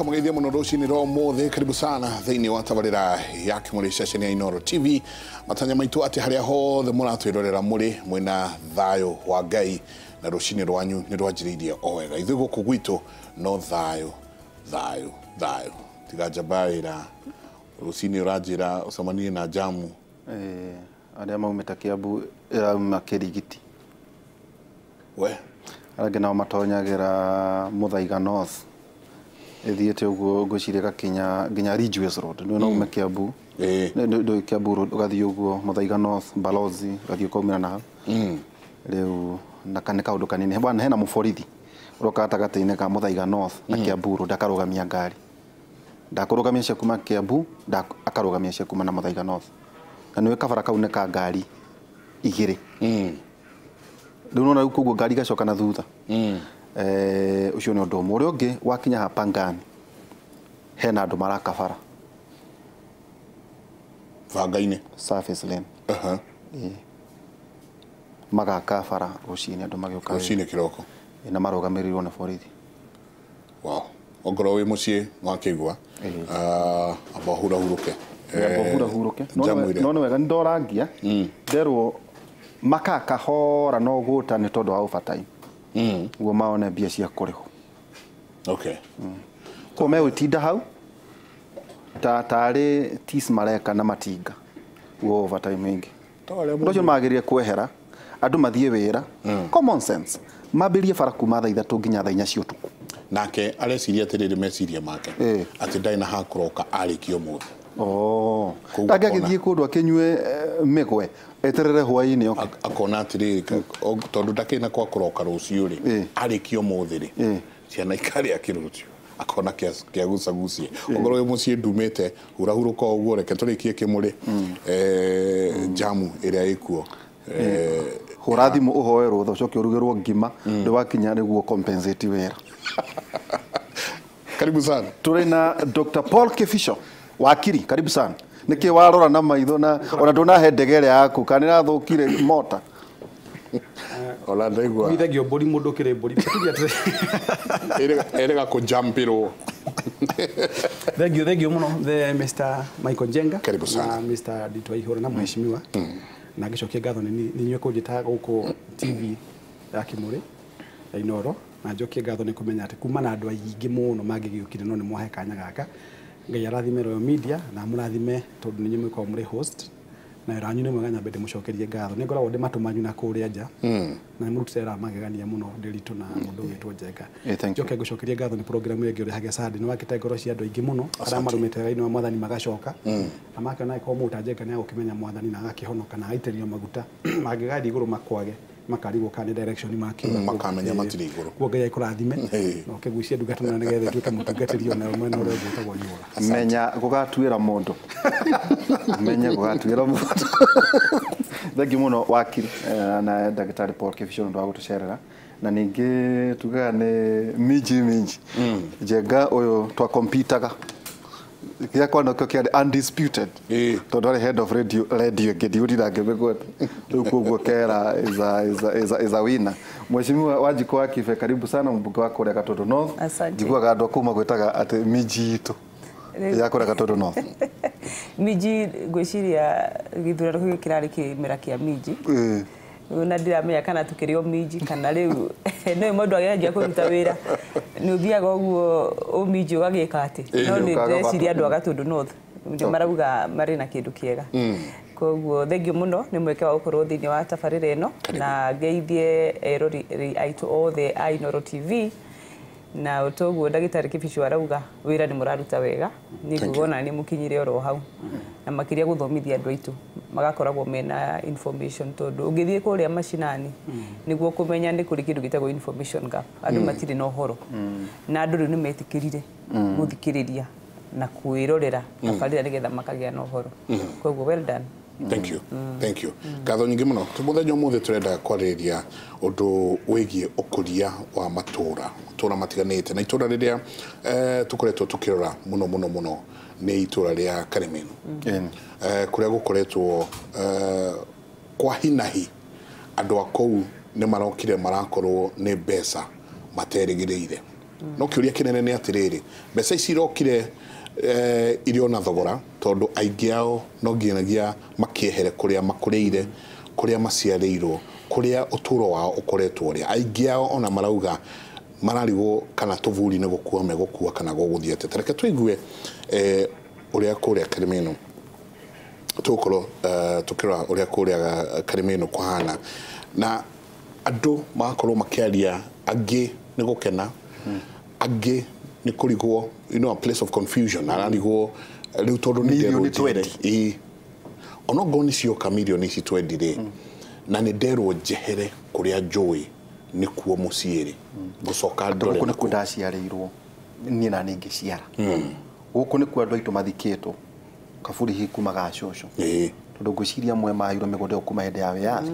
Tũmũgeithie mũno rũcinĩ rwa ũmũthĩ. Karibu sana thĩinĩ wa tabarĩra ya Kĩmũrĩ ceceni ya Inooro TV. Matanya maitũ atĩ harĩa hothe mũratwĩrorera mũrĩ mwĩna thayũ wa Ngai na rũcinĩ rwanyu nĩ rwanjĩrĩirie o wega. Ithuĩ gũkũ gwitũ no thayũ, thayũ, thayũ. Tiga njamba wĩra rũcinĩ ũranjĩra ũcemanie na jamu. Arĩa maumĩte Kiambu ĩrauma Kĩrigiti. We arĩa angĩ nao matonyagĩra Muthaiga North ĩthiĩte ũguo ngwĩciria ĩgakinya nginya Ridgeways Road. Nĩ no ume Kiambu, ndũĩ Kiambu Road, ũgathiĩ ũguo Muthaiga North, Balozi, ũgathiĩ ũkaumĩra na hau. Rĩu na nĩ kaũndũ kanini bwana, hena mũborithi ũroka gatagatĩ-inĩ ka Muthaiga North na Kiambu Road, akarũgamia ngari, ndakũrũgamia cia kuma Kiambu, akarũgamia cia kuma na Muthaiga North, na nĩwe kabara kau nĩ ka ngari igĩrĩ. Rĩu nona rĩu koguo ngari igacoka na thutha. Ũcio nĩ ũndũ ũmwe. Ũrĩa ũngĩ wakinya ha Pangani hena andũ marakabara banga-inĩ surface lane. Magaka bara rũcinĩ andũ magĩũka wĩra. Rũcinĩ kĩroko. Na marũgamĩrĩirwo nĩ borithi. Wow. Ongorwo wĩ mũciĩ wakĩigua, amba ũhurahurũke. Amba ũhurahurũke. Jamu ĩrĩa. No nĩ wega nĩndorangia nderwo makakahora no gũta nĩ tondũ wa overtime, guo maone mbia cia kũrĩhwo. Koguo megũtinda hau ta tarĩ tis mareka na matinga guo overtime ĩngĩ. Ũndũ ũcio magĩrĩire kwehera andũ mathiĩ wĩra. Common sense, mambĩrĩrie bara kuma thaa 3 nginya thaa 4 cia ũtukũ. Nake areciria atĩrĩrĩ, meciria make atĩ ndarĩ na hakũroka arĩkia ũmũthĩ. Koguo Ndangĩagĩthiĩ kũndũ akĩnyue mĩgwe eterere hwaĩ-inĩ oke. Akona atĩrĩrĩ, tondũ ndakĩrĩ na kwa kũroka rũciũ rĩ, arĩkia ũmũthĩ rĩ, ciana ikarĩa kĩ rũciũ, akona kĩa gucagucia. Ongorwo wĩ mũciĩ ndumĩte, hurahurũka ũguo, reke tũrĩkie Kĩmũrĩ. Jamu ĩrĩa ĩkuo. Hũra thimũ ũhoe rũtha ũcoke ũrugĩrwo ngima ndĩ wakinya nĩguo compensate wĩra. Karibu sana. Tũrĩ na Dr. Paul Kibicho wakiri, karibu sana. Nĩkĩ warora na maitho na ona ndũnahe ndege ĩrĩa yaku kana nĩrathũkire mota? Ona ndaigua. Kuithagio mbũri mũndũ ũkĩrĩ mbũri. Tuge atĩrĩ. Erĩga kũjampĩrwo. Thank you, thank you mũno the Mr. Michael Njenga. Karibu sana. Na Mr. Dito Ihũra na mheshimiwa. Na ngĩcokia ngatho nĩ inyuĩ kũnjĩta gũkũ TV ya Kĩmũrĩ ya Inooro, na njokie ngatho nĩ kũmenya atĩ kuma na andũ aingĩ mũno mangĩgĩũkire no nĩ mwahe kanya gaka. Ngai arathime Royal Media na mũrathime tondũ nĩ inyuĩ mũkoragwo mũrĩ host na wĩra wanyu nĩ mwega. Nyambe ndĩmũcokerie ngatho, nĩ ngoragwo ndĩ matũ manyu na kũrĩa nja na nĩ mũrutĩte wĩra wa magegania mũno Ndĩritũ na mũndũ ũgwĩtwo Njenga. Thank you. Njoke ngũcokerie ngatho nĩ program ĩngĩ ũrehage Sunday, nĩ wakĩte ngoro cia andũ aingĩ mũno arĩa marũmĩte wega-inĩ wa mwathani magacoka na makĩona angĩkorwo mũndũ ta Njenga nĩ agũkĩmenya mwathani na agakĩhonoka na agaitĩrĩrio maguta, mangĩgathiĩ igũrũ makwage makarigwo kana nĩ direction makiuga. Makamenya matirĩ igũrũ. Kuo Ngai akũrathime na ũkĩgucie ndungata nayo nĩgetha ĩtuĩke mũtungatĩri ona mwena ũrĩa ũngĩ wĩtagwo Nyũra. Menya gũgatuĩra mũndũ, menya gũgatuĩra mũndũ. Thank you mũno wakiri, na ndagĩtarĩ Paul Kibicho nĩ ũndũ wa gũtũcerera, na ningĩ tugaga nĩ minji minji Njenga ũyũ twakompitaga gĩakwa nakĩo kĩarĩ undisputed tondũ arĩ head of radio, radio ĩngĩ ndigũtinda ngĩmĩgweta rĩu, koguo kera is a winner. Mheshimiwa Wanjikũ wa Kibe, karibu sana, mbunge wa kũrĩa Gatundu North. Asante. Njiguaga andũ a kũu magwĩtaga atĩ minji itũ ya kũrĩa Gatundu North. Minji, ngwĩciria gĩthurano gĩkĩ kĩrarĩ kĩmera kĩa minji. Na ndiramenya kana tukĩrĩ o minji kana rĩu no mũndũ agĩanjia kũruta wĩra nĩ ũthiaga ũguo ũminji ũgagĩka atĩ no nĩ ũkaga ndĩreciria andũ a Gatundu North nĩ marauga marĩ na kĩndũ kĩega, koguo thengiũ mũno nĩ mweke wa gũkorwo thĩinĩ wa tabarĩra ĩno na ngeithie erori aitũ othe a Inooro TV. Na toguo ndagĩtarĩ Kibicho arauga, wĩra nĩ mũraruta wega, nĩ nguona nĩ mũkinyire oro hau na makĩria gũthomithia andũ aitũ magakoragwo mena information, tondũ ũngĩthiĩ kũrĩa macinani nĩguo kũmenya nĩ kũrĩ kĩndũ gĩtagwo information gap, andũ matirĩ na ũhoro na andũ rĩu nĩ metĩkĩrire gũthikĩrĩria na kwĩrorera tabarĩra nĩgetha makagĩa na ũhoro, koguo well done. Thank you. Thank you. Ngatho nyingĩ mũno. Mũthenya ũmũthĩ tũrenda kwarĩrĩria ũndũ wĩgiĩ ũkũria wa matũra, matũra matiganĩte, na itũra rĩrĩa tũkoretwo tũkĩrora mũno mũno mũno nĩ itũra rĩa Karemenu, kũrĩa gũkoretwo kwa hinahi andũ a kũu nĩ marokire marakorwo nĩ mbeca materĩgĩrĩire. No kĩũria kĩnene nĩ atĩrĩrĩ, mbeca ici irokire irĩ ona thogora, tondũ aingĩ ao no nginyagia makĩehere kũrĩa makũrĩire, kũrĩa maciarĩirwo, kũrĩa ũtũũro wao ũkoretwo ũrĩa. Aingĩ ao ona marauga mararigwo kana tũburi nĩ gũkua megũkua kana gũgũthiĩ atĩa. Ta reke tũigue ũrĩa kũrĩa Kĩrĩmĩno tũgũkorwo tũkĩrora ũrĩa kũrĩa Kĩrĩmĩno kũhana, na andũ magakorwo makĩaria, angĩ nĩ gũkena, angĩ nĩ kũrigwo, you know, a place of confusion, ararigwo rĩu tondũ nĩ nderwo Milioni njere. Ĩĩ. Onokorwo nĩ cioka mirioni ici 20 rĩ, na nĩ nderwo njehere kũrĩa njũĩ nĩkuo mũciĩ rĩ, ngũcoka ndore gũkũ nĩkuo nakũ. Ndaciarĩirwo niĩ na niĩ ngĩciara gũkũ nĩkuo andũ aitũ mathikĩtwo kaburi hihi kuma ga cũcũ, tondũ ngwĩciria amwe mairwo mĩgũnda ĩyo kuma hĩndĩ ya wĩyathi,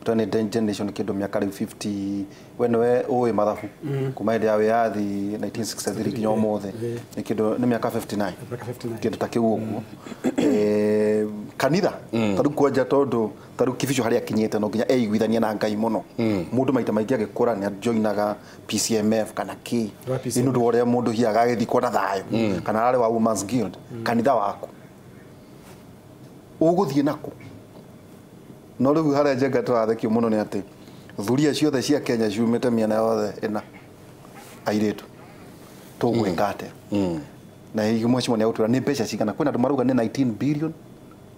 ũtarĩ nĩ generation kĩndũ mĩaka rĩu 50, we nĩwe ũĩ mathabu, kuma hĩndĩ ya wĩyathi 1963 nginya ũmũthĩ nĩ kĩndũ nĩ mĩaka 59. Mĩaka 59. Kĩndũ ta kĩu ũguo. Kanitha tarĩu kwanja, tondũ tarĩu Kibicho harĩa akinyĩte no nginya eiguithania na Ngai mũno. Mũndũ maita maingĩ agĩkũra nĩ ajoinaga PCMF kana kĩ, Wa PCMF. nĩ ũndũ wa ũrĩa mũndũ hiaga agĩthikwo na thayũ, kana ararĩ wa Women's Guild. Kanitha waku ũgũthiĩ naku? No rĩu harĩa Njenga tũrathekio mũno nĩ atĩ thuria ciothe cia Kenya ciumĩte mĩena yothe ĩna airĩtu, tũgwĩka atĩa? Na hihi mheshimiwa nĩ agũtwĩra nĩ mbeca cigana? Kwĩna andũ marauga nĩ 19 billion,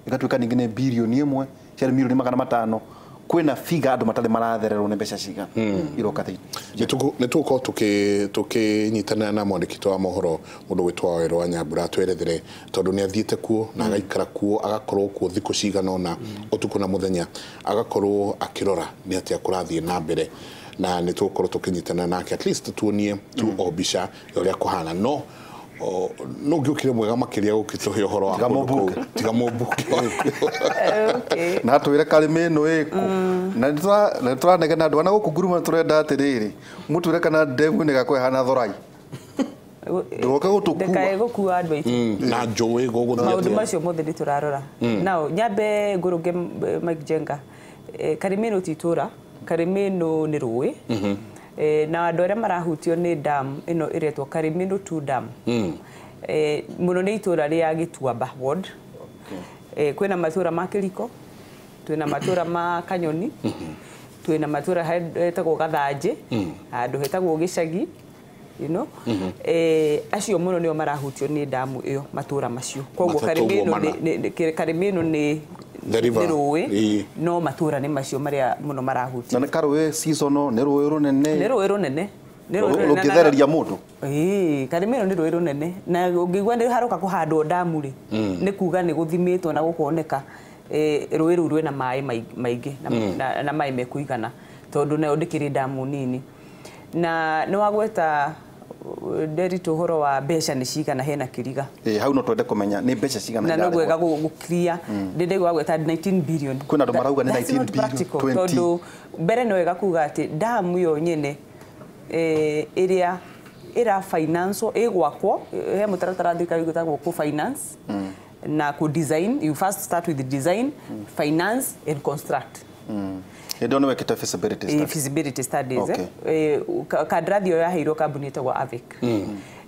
ĩgatuĩka ningĩ nĩ 1 billion ciarĩ 500 million. Kwĩna figa andũ matarĩ marathererwo nĩ mbeca cigana iroka thĩinĩ. Nĩ tũgũkorwo tũkĩnyitanĩra na mwandĩki wa mohoro mũndũ gwĩtwo Wawerũ wa Nyambura atwerethere, tondũ nĩ athiĩte kuo na agaikara kuo, agakorwo kuo thikũ cigana ũna, ũtukũ na mũthenya, agakorwo akĩrora nĩ atĩa kũrathiĩ na mbere, na nĩ tũgũkorwo tũkĩnyitanĩra nake at least tuonie tu o mbica ya ũrĩa kũhana. No no ngĩũkire mwega makĩria gũkĩtũhe ũhoro wa Tiga kũndũ kũu. mũmbunge. Tiga mũmbunge. Na twĩre karĩmĩ ĩno ĩkũ, na nĩ tũranegena andũ ana gũkũ nguruma, tũrenda atĩrĩrĩ, mũtwĩre kana ndemu nĩ gakorwo ĩhana thorai, ndũgoke gũtũkua. Ndĩkae gũkua andũ aitũ. Na njũĩ gũgũthiĩ Maũndũ atĩa? Macio mothe nĩ tũrarora. Nao nyambe ngũrũnge Mike Jenga. Karimĩnũ ti itũra, Karimĩnũ nĩ rũĩ. Na andũ arĩa marahutio nĩ dam ĩno ĩretwo Karimĩnũ 2 dam mũno nĩ itũra rĩa Gĩtuamba ward. Kwĩna matũra ma Kĩriko, twĩna matũra ma Kanyoni, twĩna matũra hetagwo Gathanjĩ, handũ hetagwo Gĩcagi, acio mũno nĩo marahutio nĩ damu ĩyo, matũra macio. Koguo Matatũ Karimĩnũ ũguo mana. Karimĩnũ nĩ The river. nĩ rũĩ, no matũra nĩ macio marĩa mũno marahutio. Na nĩ karũĩ seasonal, nĩ rũĩ rũnene? Nĩ rũĩ rũnene. Nĩ rũĩ rũnene. Rũngĩthereria mũndũ. Ĩĩ, Karimĩnũ nĩ rũĩ rũnene, na ũngĩigua nĩ haroka kũhandwo damu rĩ, nĩ kuga nĩ gũthimĩtwo na gũkoneka rũĩ rũu rwĩna maĩ maingĩ na maĩ mekũigana, tondũ nayo ndĩkĩrĩ damu nini. Na nĩ wagweta Nderitu ũhoro wa mbeca nĩ cigana, hena kĩriga. Ĩ, hau no twende kũmenya nĩ mbeca cigana Na no irarĩhwo. gwega gũkiria ndĩndĩgua gweta 19 billion. Kwĩna andũ marauga nĩ That's 19 not billion, practical, 20. Tondũ mbere nĩ wega kuga atĩ damu yo nyene ĩrĩa ĩra finance ĩgwakwo, he mũtaratara thirikari gwĩtagwo kũ finance na kũ design. You first start with the design, finance and construct. Hĩndĩ ĩyo nĩ wekĩte feasibility study. Feasibility studies. Okay. Kandarathi ĩyo yaheirwo kambuni ĩtagwo Avic,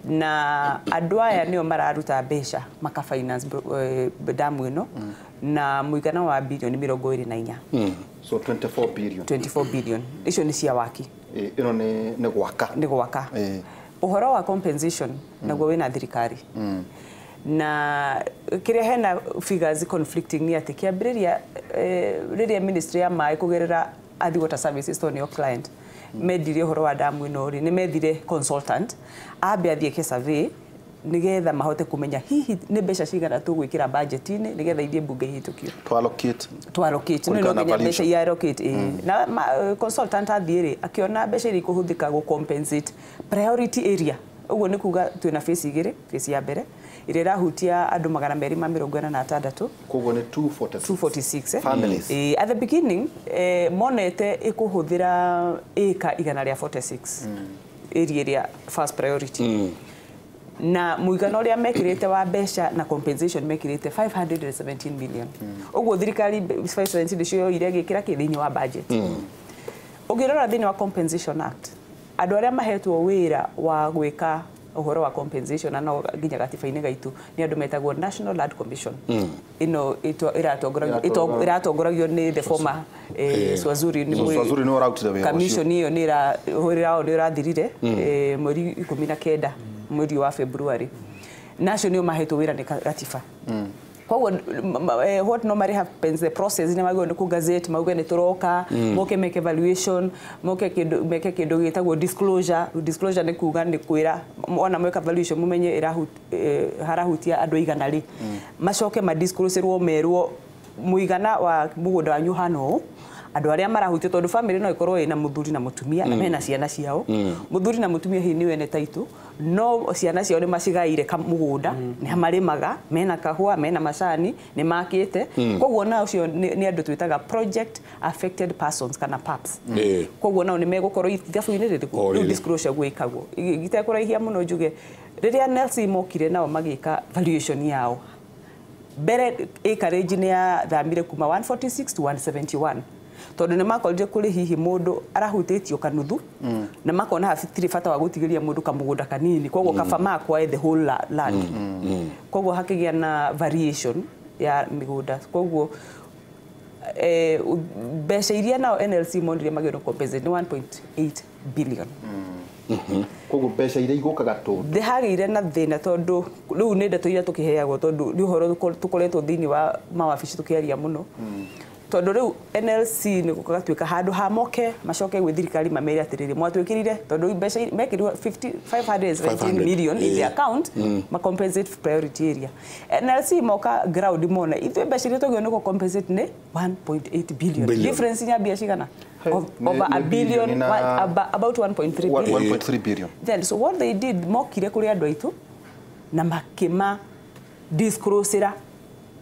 na andũ aya nĩo mararuta mbeca maka finance damu ĩno na mũigana wa 24 bilioni. So 24 billion. 24 billion icio nĩ cia waki. Ĩno nĩ gwaka. Nĩ gwaka. Ũhoro wa compensation naguo wĩna thirikari, na kĩrĩa hena figures conflicting nĩ atĩ kĩambĩrĩria rĩrĩa ministry ya maĩ kũgerera Athi Water Services, tondũ nĩo client, mendirie ũhoro wa damu ĩno rĩ, nĩ methire consultant ambe athiĩ eke survey nĩgetha mahote kũmenya hihi nĩ mbeca cigana tũgwĩkĩra budget-inĩ nĩgetha ithiĩ mbunge ihĩtũkio. To allocate. To allocate no Kũringana na nginya mbeca valuation. i allocate ĩĩ. Na consultant athiĩ rĩ, akĩona mbeca iria ikũhũthĩka gũ compensate priority area, ũguo nĩ kuga twĩna phase igĩrĩ. Phase ya mbere ĩrĩa ĩrahutia andũ 286. Koguo nĩ 246. 246, eh? Families. At the beginning monete ĩkũhũthĩra ĩka 146, area ĩrĩa first priority, na mũigana ũrĩa mekĩrĩte wa mbeca na compensation mekĩrĩte 517 million. Ũguo thirikari 517 nĩcio yoire ĩgĩkĩra kĩ thĩinĩ wa budget. Ũngĩrora thĩinĩ wa Compensation Act Andũ arĩa mahetwo wĩra wa gwĩka ũhoro wa compensation na no nginya gatiba-inĩ gaitũ nĩ andũ metagwo National Land Commission. Ĩno ĩratongoragio nĩ the former Swazuri. Swazuri nĩwe ũrarutire wĩra ũcio. Commission ĩyo nĩ wĩra wao nĩ ũrathirire mweri 19 mweri wa February. Nacio nĩo mahetwo wĩra nĩ gatiba. Koguo what normally happens, the process nĩ magĩrĩirwo nĩ kũ gazette, mauge nĩ tũroka, moke make evaluation, moke kĩndũ meke kĩndũ gĩtagwo disclosure. Disclosure nĩ kuga nĩ kwĩra ona mweka evaluation mumenye harahutia andũ igana rĩ, macoke ma disclose-rwo merwo mũigana wa mũgũnda wanyu hana ũũ, andũ arĩa marahutio, tondũ family no ĩkorwo ĩna mũthuri na mũtumia na mena ciana ciao. Mũthuri na mũtumia hihi nĩ wene taitũ, no ciana ciao nĩ macigaire mũgũnda, nĩ marĩmaga, mena kahũa, mena macani, nĩ makĩte. Koguo nao ũcio nĩ andũ twĩtaga project affected persons kana PAPs. Koguo nao nĩ megũkorwo ithabu-inĩ rĩrĩkũ? Rĩu disclosure gwĩkagwo itekũraihia mũno njuge rĩrĩa Nelson mokire nao magĩka valuation yao mbere acreage nĩ yathamire kuma 146 to 171, tondũ nĩ makorire kũrĩ hihi mũndũ arahutĩtio kanuthu na makona hatirĩ bata wa gũtigĩria mũndũ kamũgũnda kanini, koguo kaba makwae the whole land. Koguo hakĩgĩa na variation ya mĩgũnda. Koguo mbeca iria nao NLC monire magĩrĩirwo compensate nĩ 1.8 billion. Koguo mbeca iria igũkaga tũndũ ndĩ hagĩire na thĩna, tondũ rĩu nĩ ndeto iria tũkĩheagwo, tondũ nĩ ũhoro tũkoretwo thĩinĩ wa mawabici tũkĩaria mũno, tondũ rĩu NLC nĩ gũgatuĩka handũ ha moke macoke gwĩ thirikari mamere atĩrĩrĩ mwatwĩkĩrire, tondũ mbeca mekĩrirwo 517 million in the account ma compensate priority area. NLC moka ground mona ithuĩ mbeca iria twagĩrĩirwo nĩ gũ compensate nĩ 1.8 billion. Difference ya mbia cigana? Over a billion, about 1.3 billion. 1.3 billion. Then so what they did, mokire kũrĩ andũ aitũ na makĩma disclose-ra.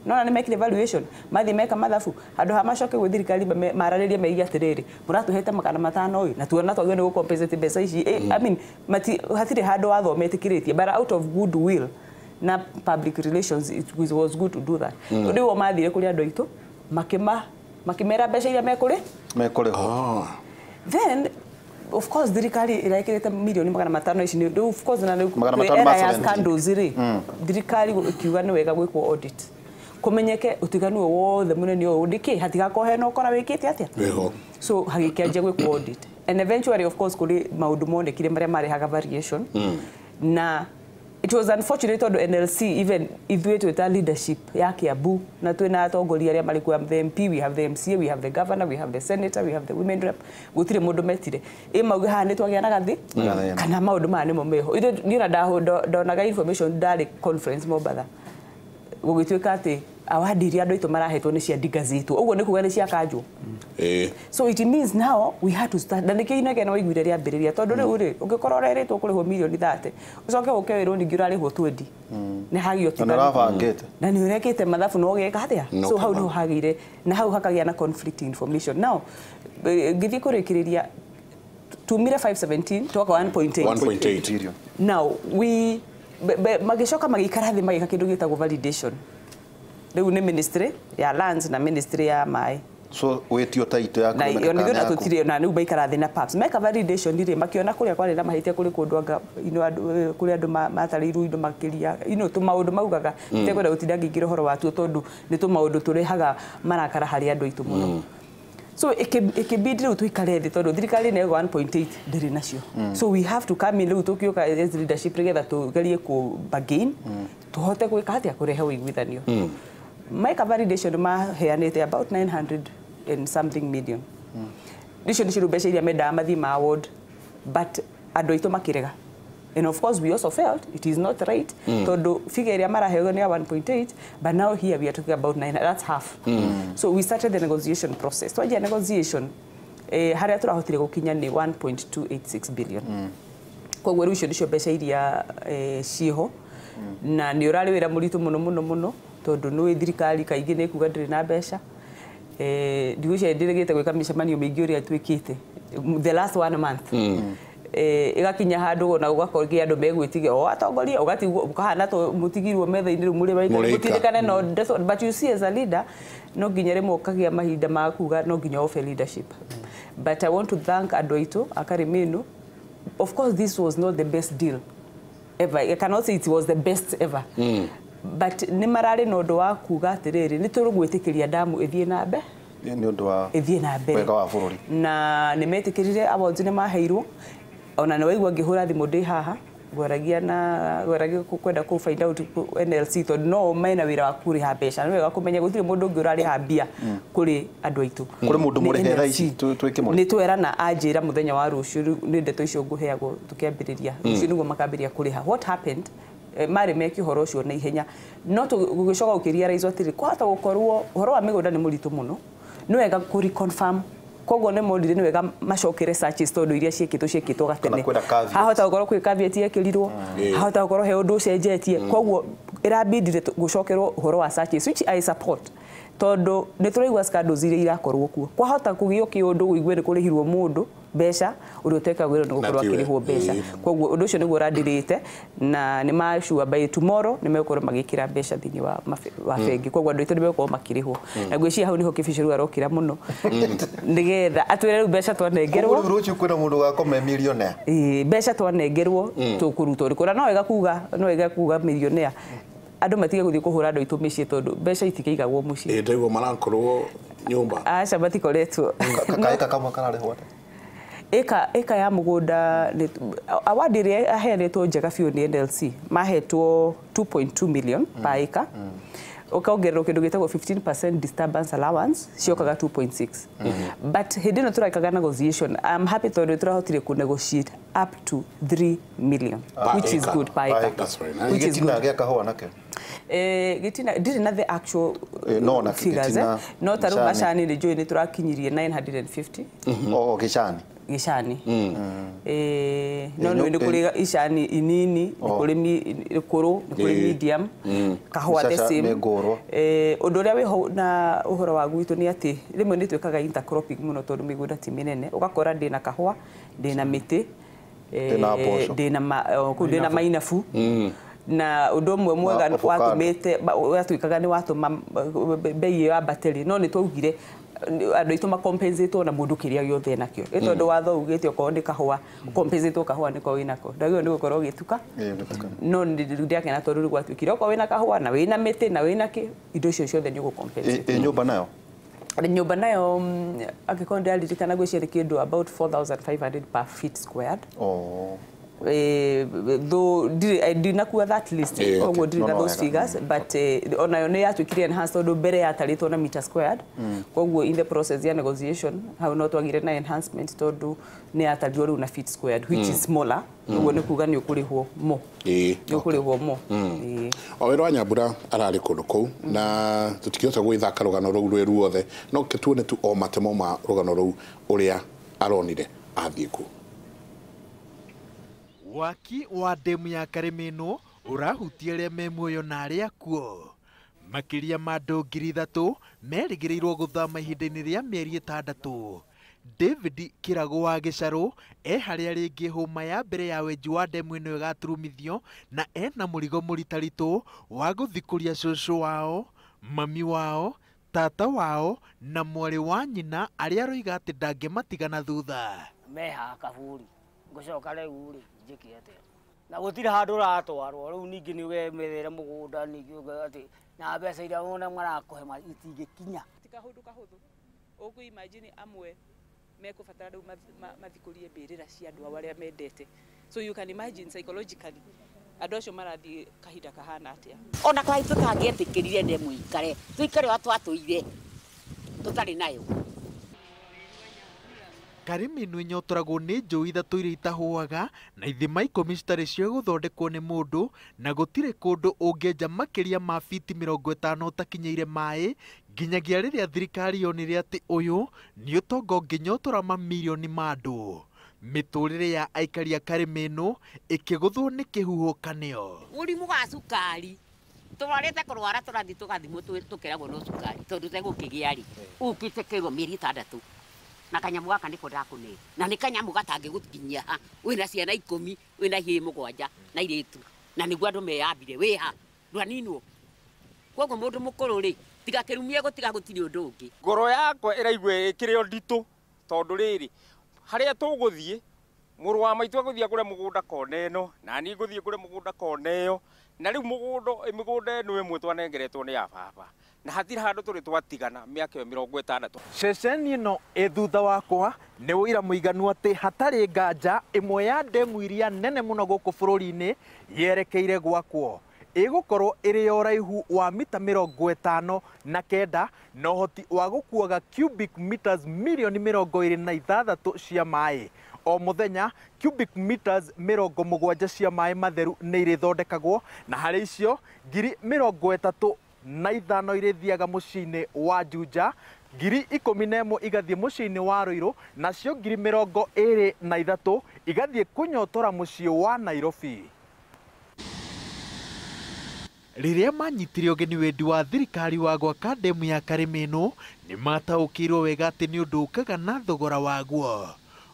Nona nĩ mekire valuation, mathiĩ meka mathabu, handũ ha macoke gwĩ thirikari maranĩrie meige atĩrĩrĩ mũratũhete 500 ũyũ na tuona twagĩrĩirwo nĩ gũ compensate mbeca ici. I mean, hatirĩ handũ watho metĩkĩrĩtie, but out of goodwill na public relations it was good to do that. Rĩu o mathire kũrĩ andũ aitũ makĩmera mbeca iria mekũrĩ mekũrĩhwo. Then of course thirikari ĩrekĩrĩte milioni 500 ici nĩ of course na rĩu era ya scandals rĩ, thirikari ĩkiuga nĩ wega gwĩkwo audit kũmenyeke ũtiganu ũyũ wothe mũnene ũyũ nĩkĩ hatigakorwo hena ũkora wĩkĩte atĩa. So hagĩkĩanjia gwĩkwo audit and eventually of course kũrĩ maũndũ monekire marĩa marehaga variation. Na it was unfortunate tondũ NLC even ithuĩ twĩta leadership ya Kiambu na twĩna atongoria arĩa marĩ kuo, the MP, we have the MCA, we have the governor, we have the senator, we have the women rep, gũtirĩ mũndũ metire ĩ mauge haha nĩ twagĩa na gathĩ kana maũndũ maya nĩmo meho. Ithuĩ niĩ na ndonaga information ndarĩ conference Mombatha gũgĩtuĩka atĩ award iria andũ aitũ marahetwo nĩ cia ndigazĩtwo, ũguo nĩ kuga nĩ ciakanjwo. So it means now we had to start, na nĩkĩo inegene waiguire rĩambĩrĩria, tondũ rĩu rĩ ũngĩkorwo ũrerĩtwo kũrĩhwo milioni 30 ũcoke ũke wĩrwo ningĩ ũrarĩhwo 20 nĩ hagĩa ũtiganu na nĩ ũrekĩte mathabu na ũgeka atĩa. So hau nĩho hagĩire na hau hakagĩa na conflict information. Now ngĩthiĩ kũrĩkĩrĩria tumire 517 twaka 1.8. Now we magĩcoka magĩikara thĩ magĩka kĩndũ gĩtagwo validation. Rĩu nĩ ministry ya lands na ministry ya maĩ. So wĩtio taito ya na nĩguo na tũtirĩ na rĩu maikara thĩ na PAPs meka validation rĩ makiona kũrĩa kwarĩ na mahĩtia kũrĩ kũndũ anga kũrĩ andũ matarĩirwo indo makĩria tũmaũndũ maugaga itekwenda gũtinda ngĩingĩra ũhoro watuo tondũ nĩ tũmaũndũ tũrehaga marakara harĩ andũ aitũ mũno. So ikibidi rĩu tũikare thĩ tondũ thirikari nĩ 1.8 ndĩrĩ nacio. So we have to come in rĩu tũkĩũka as leadership nĩgetha tũgerie kũ bargain tũhote gwĩka atĩa kũrehe ũiguithanio. Meka validation maheanĩte about 900 and something million. Icio nĩcio mbeca iria mendaga mathiĩ ma award, but andũ aitũ makĩrega. And of course we also felt it is not right tondũ figure ĩrĩa maraheo nĩ ya 1.8, but now here we are talking about 9, that's half. So we started the negotiation process. Twanjia negotiation harĩa tũrahotire gũkinya nĩ 1.286 billion. Koguo rĩu icio nĩcio mbeca iria ciĩho na nĩ ũrarĩ wĩra mũritũ mũno mũno mũno tondũ nĩ thirikari kaingĩ nĩ kuga ndĩrĩ na mbeca. Ndigwĩciria ndĩrĩgĩte gwĩka mĩcemanio mĩingĩ ũrĩa twĩkĩte the last one month. Igakinya handũ ona ũgakorwo andũ megwĩtigia o atongoria ũgatigwo ũkahana mũtigirwo metha-inĩ rĩu mũrĩ baita mũtirikane no, but you see as a leader no nginya rĩmwe ũkagĩa mahinda ma kuga no nginya offer leadership. But I want to thank andũ aitũ a Karimenu Of course this was not the best deal ever. I cannot say it was the best ever. But nĩ mararĩ na ũndũ wa kuga atĩrĩrĩ, nĩ tũrũgwĩtĩkĩria damu ĩthiĩ na mbere, nĩ ũndũ wa ĩthiĩ na mbere wega wa bũrũri. Na nĩ metĩkĩrire, awards nĩ maheirwo. Ona nĩ waigua ngĩhũra thimũ ndĩ haha, ngwaragia na ngwaragia kwenda kũ find out NLC, tondũ no mena wĩra wa kũrĩha mbeca. Nĩ wega kũmenya gũtirĩ mũndũ ũngĩ ũrarĩha mbia kũrĩ andũ aitũ. Kũrĩ mũndũ mũrĩhe thaa ici twĩ Kĩmũrĩ? Nĩ twerana, anjĩra mũthenya wa rũciũ. Rĩu nĩ ndeto icio ngũheagwo tũkĩambĩrĩria rũciũ nĩguo makambĩrĩria kũrĩha. What happened, marĩ meke ũhoro ũcio na ihenya, no gũgĩcoka gũkĩrealize atĩrĩ, kwahota gũkorwo ũhoro wa mĩgũnda nĩ mũritũ mũno, nĩ wega kũ reconfirm. Koguo nĩ monire nĩ wega macokere searches, tondũ iria ciĩkĩtwo ciĩkĩtwo gatene. Kana kwĩna caveat. Hahota gũkorwo kwĩ caveat yekĩrirwo, hahota gũkorwo he ũndũ ũcenjetie. Koguo ĩrabindire gũcokerwo ũhoro wa searches, which I support, tondũ nĩ tũraigua scandals iria irakorwo kuo. Kwahota kũgĩo kĩũndũ ũigue nĩ kũrĩhirwo mũndũ mbeca ũrĩa ũtekagwo nĩ gũkorwo Na tiwe. akĩrĩhwo mbeca. Koguo ũndũ ũcio nĩguo ũrandirĩte, na nĩ macua by tomorrow nĩ megũkorwo magĩkĩra mbeca thĩinĩ wa wa bengi. Koguo andũ aitũ nĩ megũkorwo makĩrĩhwo, na ngwĩciria hau nĩho Kĩbico rĩu arokĩra mũno nĩgetha atwĩre rĩu mbeca twanengerwo. Rĩu rũciũ kwĩna mũndũ ũgakoma e millionaire. Ĩĩ, mbeca twanengerwo tũkũruta ũrĩkũ? Na no wega kuga millionaire, andũ matige gũthiĩ kũhũra andũ aitũ mĩciĩ, tondũ mbeca itikĩigagwo mũciĩ. Ĩ, ndaigua marakorwo nyũmba. Aca, matikoretwo. Kaĩka kamwe kararĩhwo atĩa? Ĩka ya mũgũnda award ĩrĩa aheanĩtwo njega biũ nĩ NLC, mahetwo 2.2 million per acre, ũkongererwo kĩndũ gĩtagwo 15% disturbance allowance, ciokaga 2.6. But hĩndĩ ĩno tũrekaga negotiation, I'm happy tondũ tũrahotire kũ negotiate up to 3 million, Per which is acre. good per acre. That's very nice. Which is Gĩtina good. gĩa kahũa nakĩo? Gĩtina ndirĩ na the actual No, na figures, gĩtina, eh. No ta rĩu macani. macani nĩ njũĩ nĩ tũrakinyirie 950. O gĩcani? Gĩcani. No nĩ kũrĩ icani inini, nĩ kũrĩ kũrũ, nĩ kũrĩ medium, kahũa the Mĩcaca same. nĩ ngũrwo. Ũndũ ũrĩa wĩho na ũhoro wa gwitũ nĩ atĩ rĩmwe nĩ twĩkaga intercropping mũno, tondũ mĩgũnda ti mĩnene. Ũgakora ndĩna kahũa, ndĩna mĩtĩ, Ndĩna mboco. Ndĩna kũu ndĩna mainabu. Na ũndũ ũmwe mwega avocado. watũmĩte watuĩkaga nĩ watũma bei ĩyo yambatĩrĩ, no nĩ twaugire andũ aitũ makompensatwo na mũndũ kĩrĩa gĩothe enakĩo, ĩ tondũ watho ugĩte okorwo nĩ kahũa, ũkompensatwo kahũa nĩko wĩnako, ndagĩrĩirwo nĩ gũkorwo ũgĩtuka. Ĩĩ, nĩ No ndĩakena tondũ rĩu gwatuĩkire okorwo wĩna kahũa na wĩna mĩtĩ na wĩna kĩ, indo icio ciothe nĩ ũgũkompensate. Ĩ nyũmba nayo? Nyũmba nayo, angĩkorwo ndĩraririkana, ngwĩciria nĩ kĩndũ about 4500 per feet squared. Though ndinakuwa that list, koguo ndirĩ No, na no, those wega. figures, but onayo nĩ yatuĩkire enhanced, tondũ mbere yatarĩtwo na meter squared. Koguo in the process ya negotiation hau no twagire na enhancement, tondũ nĩ yatarirwo rĩu na feet squared, which is smaller. Ũguo nĩ kuga nĩ ũkũrĩhwo mo, nĩ ũkũrĩhwo mo. O wĩra wa Nyambura ararĩ kũndũ kũu, na tũtikĩhota gwĩthaka rũgano rũu rwĩ ruothe, no ke tuone tu o matemo ma rũgano rũu ũrĩa aronire athiĩ kũu. Waki wa ndemu ya Karĩmĩnũ ũrahutia arĩa me muoyo na arĩa akuo. Makĩria ma andũ 3,000 merĩgĩrĩirwo gũthama ihinda-inĩ rĩa mĩeri 6. David Kĩrago wa Gĩcarũ e harĩa rĩngĩ hũma ya mbere ya wenji wa ndemu ĩno ĩgaturumithio, na ena mũrigo mũritaritũ wa gũthikũria cũcũ wao, mami wao, tata wao na mwarĩ wa nyina arĩa aroiga atĩ ndangĩmatigana thutha. Mehaha kaburi ngũcoka rĩu rĩ, njĩke atĩa na gũtirĩ handũ ũratwarwo? Rĩu ningĩ nĩ ũgemethere mũgũnda, ningĩ ũge atĩ na mbeca iria wona marakũhe itingĩkinya. Ti kaũndũ kahũthũ. Ũkũ imagine amwe mekũbatara rĩu mathikũrie mbĩrĩra cia andũ ao arĩa mendete. So you can imagine psychologically andũ acio marathiĩ kahinda kahana atĩa. Ona kwa tũtangĩetĩkĩrire ndemu ikare, tũikare wa twatũire tũtarĩ nayo. Karĩmĩnũ ĩnyotoragwo nĩ njũĩ ithatũ iria itahũaga na ithima 10 citarĩ cia gũthondekwo nĩ mũndũ, na gũtirĩ kũndũ ũngĩenja makĩria ma fiti 50 ũtakinyĩire maĩ, nginyagia rĩrĩa thirikari yonire atĩ ũyũ nĩ ũtonga ũngĩnyotora mamirioni ma andũ. Mĩtũrĩre ya aikari a Karĩmĩnũ ĩkĩgũthwo nĩ kĩhuhũkanio. Mũrimũ wa cukari, tũrwarĩte kũrwara, tũrathiĩ tũgathimwo, tũkeragwo no cukari, tondũ tegũkĩgĩa rĩ ũkĩte kĩrwo mĩeri 6 na kanyamũ gaka nĩko ndakũne, na nĩ kanyamũ gatangĩgũkinyia ha wĩna ciana 10, wĩna ihĩĩ 7 na irĩtu, na nĩguo andũ meyambire wĩha ndwaninwo. Koguo mũndũ mũkũrũ rĩ, tiga kĩrumia gũtiga gũtirĩ ũndũ ũngĩ. Ngoro yakwa ĩraigua ĩkĩrĩ o nditũ, tondũ rĩrĩ harĩa tũgũthiĩ Mũrũ wa maitũ agũthiĩ agũre mũgũnda kona ĩno, na niĩ ngũthiĩ ngũre mũgũnda kona ĩyo, na rĩu mĩgũnda ĩno ĩmwe twanengeretwo nĩ ya baba, na hatirĩ handũ tũrĩ twatigana mĩaka ĩyo 60. Ceceni ĩno ĩ thutha wakwa nĩ ũira mũiganu atĩ hatarĩ nganja ĩmwe ya ndemu iria nene mũno gũkũ bũrũri-inĩ yerekeire gwakwo. Ĩgũkorwo ĩrĩ ya ũraihu wa mita 59 na ũhoti wa gũkuaga cubic meters mirioni 26 cia maĩ. O mũthenya cubic meters 70 cia maĩ matheru nĩ irĩthondekagwo, na harĩ icio 35,000 irĩthiaga mũciĩ-inĩ wa Juja, 11,000 igathiĩ mũciĩ-inĩ wa Ruiru, nacio 23,000 igathiĩ kũnyotora mũciĩ wa Nairobi. Rĩrĩa manyitire ũgeni wendi wa thirikari wa gwaka ndemu ya Karĩmĩnũ, nĩ mataũkĩirwo wega atĩ nĩ ũndũ ũkaga na thogora waguo.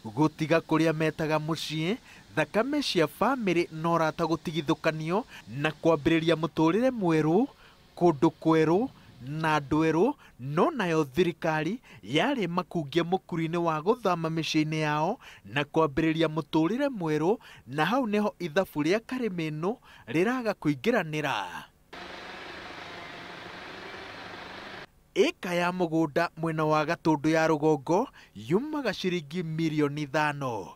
Gũtiga kũrĩa metaga mũciĩ, thakame cia bamĩrĩ na ũrata gũtigithũkanio na kwambĩrĩria mũtũrĩre mwerũ, kũndũ kwerũ na andũ erũ, no nayo thirikari yarĩ makungia mũkuru-inĩ wa gũthama mĩciĩ-inĩ yao na kwambĩrĩria mũtũrĩre mwerũ, na hau nĩho ithabu rĩa Karĩmĩnũ rĩraga kũingĩranĩra. Ĩka ya mũgũnda mwena wa Gatũndũ ya rũgongo yumaga ciringi mirioni 5.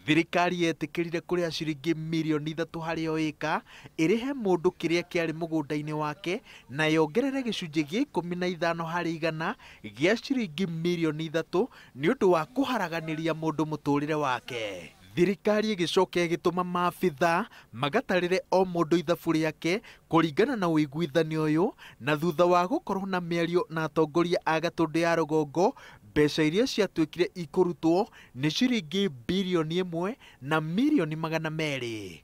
Thirikari yetĩkĩrire kũrĩha ciringi mirioni 3 harĩ o ĩka ĩrĩhe mũndũ kĩrĩa kĩarĩ mũgũnda-inĩ wake, na yongerere gĩcunjĩ gĩa 15 harĩ igana gĩa ciringi mirioni 3 nĩ ũndũ wa kũharaganĩria mũndũ mũtũrĩre wake. Thirikari ĩgĩcoka ĩgĩtũma maabitha magatarĩre o mũndũ ithabu rĩake kũringana na ũiguithanio ũyũ, na thutha wa gũkorwo na mĩario na atongoria a Gatũndũ ya rũgongo, mbeca iria ciatuĩkire ikũrutwo nĩ ciringi birioni 1 na mirioni 200.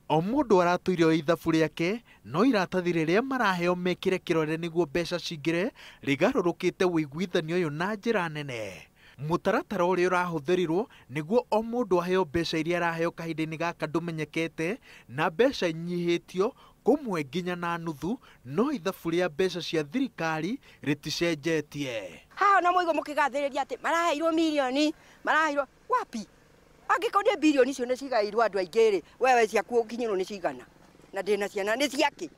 O mũndũ aratũire o ithabu rĩake, no iratathi rĩrĩa maraheo mekĩre kĩrore nĩguo mbeca cingĩre rĩgarũrũkĩte ũiguithanio ũyũ na njĩra nene. Mũtaratara ũrĩa ũrahũthĩrirwo nĩguo o mũndũ aheo mbeca iria araheo kahinda-inĩ gaka ndũmenyekete, na mbeca inyihĩtio kũmwe nginya na nuthu, no ithabu rĩa mbeca cia thirikari rĩticenjetie. Haha na mũigo mũkĩgathĩrĩria atĩ maraheirwo mirioni, maraheirwo wapi? Angĩkorwo nĩ birioni icio nĩ cigairwo andũ aingĩ rĩ, wewe ciaku ũkinyĩrwo nĩ cigana? Na ndĩna ciana nĩ ciakĩ?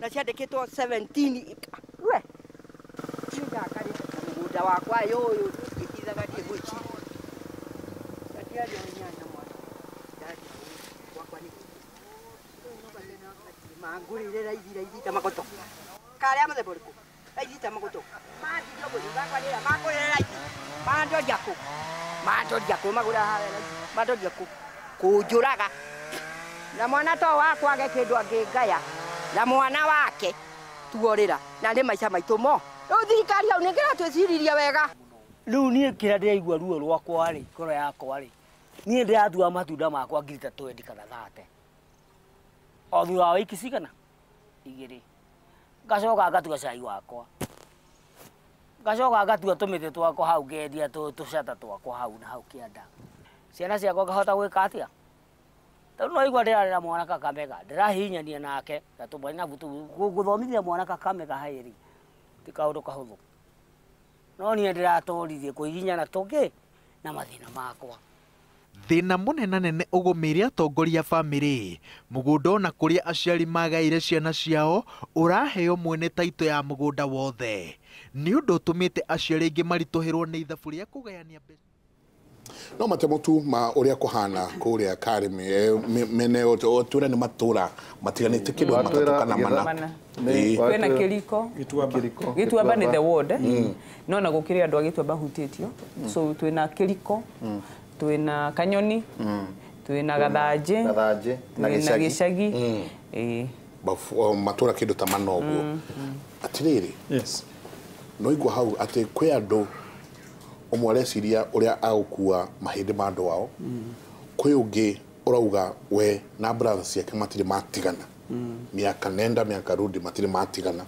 Na ciandĩkĩtwo 17 we. Nĩ mũgũnda wakwa ũyũ ngĩtithaga ndiĩ gwĩciria. Na ndiarĩa nyanya mwana. Ndarĩa wakwa nĩ mangũrĩre raithi raithi ta magoto. Karĩa mũthemba ũrĩkũ? Raithi ta magoto. Mathirio gũthiĩ rĩra mangũrĩre raithi. Mandoria kũ? Mandoria kũ magũra harĩa raithi? Mandoria kũ? Kũnjũraga. Na mwana to wakwa age kĩndũ angĩngaya. Na mwana wake tuorĩra. Na nĩ maica maitũ mo. Rĩu thirikari hau nĩ kĩratwĩciriria wega. Rĩu niĩ kĩrĩa ndĩraigua ruo rwakwa rĩ, ngoro yakwa rĩ, niĩ ndĩratua matunda makwa ngiri ta 20 kana 30. O thutha wa wiki cigana? 2. Ngacoka ngatua cai wakwa. Ngacoka ngatua tũmĩtĩ twakwa hau ngendia tũcata twakwa hau na hau kĩanda. Ciana ciakwa ngahota gwĩka atĩa? Tondũ no igua ndĩrarera mwana Kakamega, ndĩrahihinyania nake na tũmwana gũthomithia mwana Kakamega haĩrĩ ti kaũndũ kahũthũ. No niĩ ndĩratũririe kũhihinyana tũngĩ na mathĩna makwa. Thĩna mũnenanene ũgũmĩire atongoria bamĩrĩ. Mũgũnda ona kũrĩa aciari magaire ciana ciao ũraheo mwene taitũ ya mũgũnda wothe. Nĩ ũndũ ũtũmĩte aciari aingĩ maritũhĩrwo nĩ ithabu rĩa kũgayania mbeca. No matemo tu ma ũrĩa kũhana kũrĩa Karĩmĩ mene twĩra nĩ matũra matiganĩte kĩndũ matatũ kana mana. Kwĩna Kĩriko, Gĩtuamba nĩ the ward, no na gũkĩrĩ andũ a Gĩtuamba hutĩtio. So twĩna Kĩriko, twĩna Kanyoni, twĩna Gathanjĩ, na Gĩcagi. Matũra kĩndũ ta mana ũguo. Atĩrĩrĩ, yes, no igua hau atĩ kwĩ andũ ũmwe areciria ũrĩa agũkua mahĩndĩ ma andũ ao, kwĩ ũngĩ ũrauga we na brothers ciake matirĩ matigana, mĩaka nenda mĩaka rudi matirĩ matigana,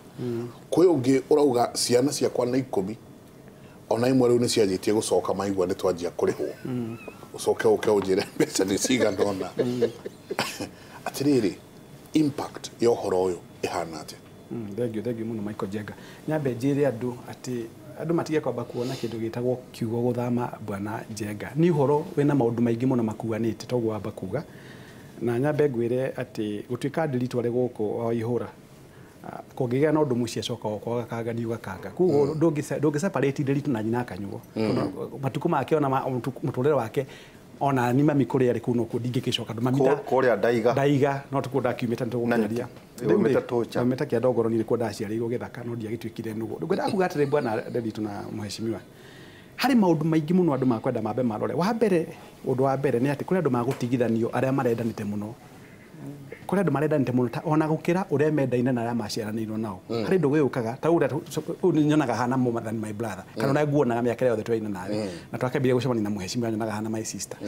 kwĩ ũngĩ ũrauga ciana ciakwa nĩ 10 ona imwe rĩu nĩ cianjĩtie gũcoka maigua nĩ twanjia kũrĩhwo, ũcoke ũke ũnjĩre mbeca nĩ cigana ũna. Atĩrĩrĩ, impact ya ũhoro ũyũ ĩhana atĩa? Thengiũ, thengiũ mũno Michael Njenga. Nyambe njĩre andũ atĩ Andũ matige kwamba kuona kĩndũ gĩtagwo kiugo gũthama bwana Njenga. Nĩ ũhoro wĩna maũndũ maingĩ mũno makuanĩte toguo wamba kuga. Na nyambe ngwĩre atĩ gũtuĩka Ndiritu arĩ gũkũ wa Ihũra kũngĩgĩa na ũndũ mũciĩ acoka gũkwa gakanga nĩ ũgakanga. Koguo ndũngĩ separate Ndiritu na nyina akanyuo. Matukũ make ona mũtũrĩre wake ona ni mami kũrĩa arĩ kũu nokuo ndingĩgĩcoka mami kũrĩa ndaiga ndaiga no tukuo ndakiumĩte nĩtũgũkĩaria umĩte kĩa ndongoro nĩ nĩkuo ndaciarĩirwo gĩthaka no ndiagĩtuĩkire nũgũ. Ngwendaga kuga atĩrĩ bwana Ndiritu na mheshimiwa, harĩ maũndũ maingĩ mũno andũ makwenda mambe marore. Wa mbere, ũndũ wa mbere nĩ atĩ kũrĩ andũ magũtigithanio arĩa marendanĩte mũno. Kũrĩ andũ marendanĩte mũno ona gũkĩra ũrĩa mendaine na arĩa maciaranĩirwo nao. Harĩ ndũgũ yũkaga ta ũrĩa nyonaga hana more than my brother kana ũrĩa nguonaga mĩaka yothe twaina nawe na twakĩambia gũcemania na mheshimiwa nyonaga hana my sister.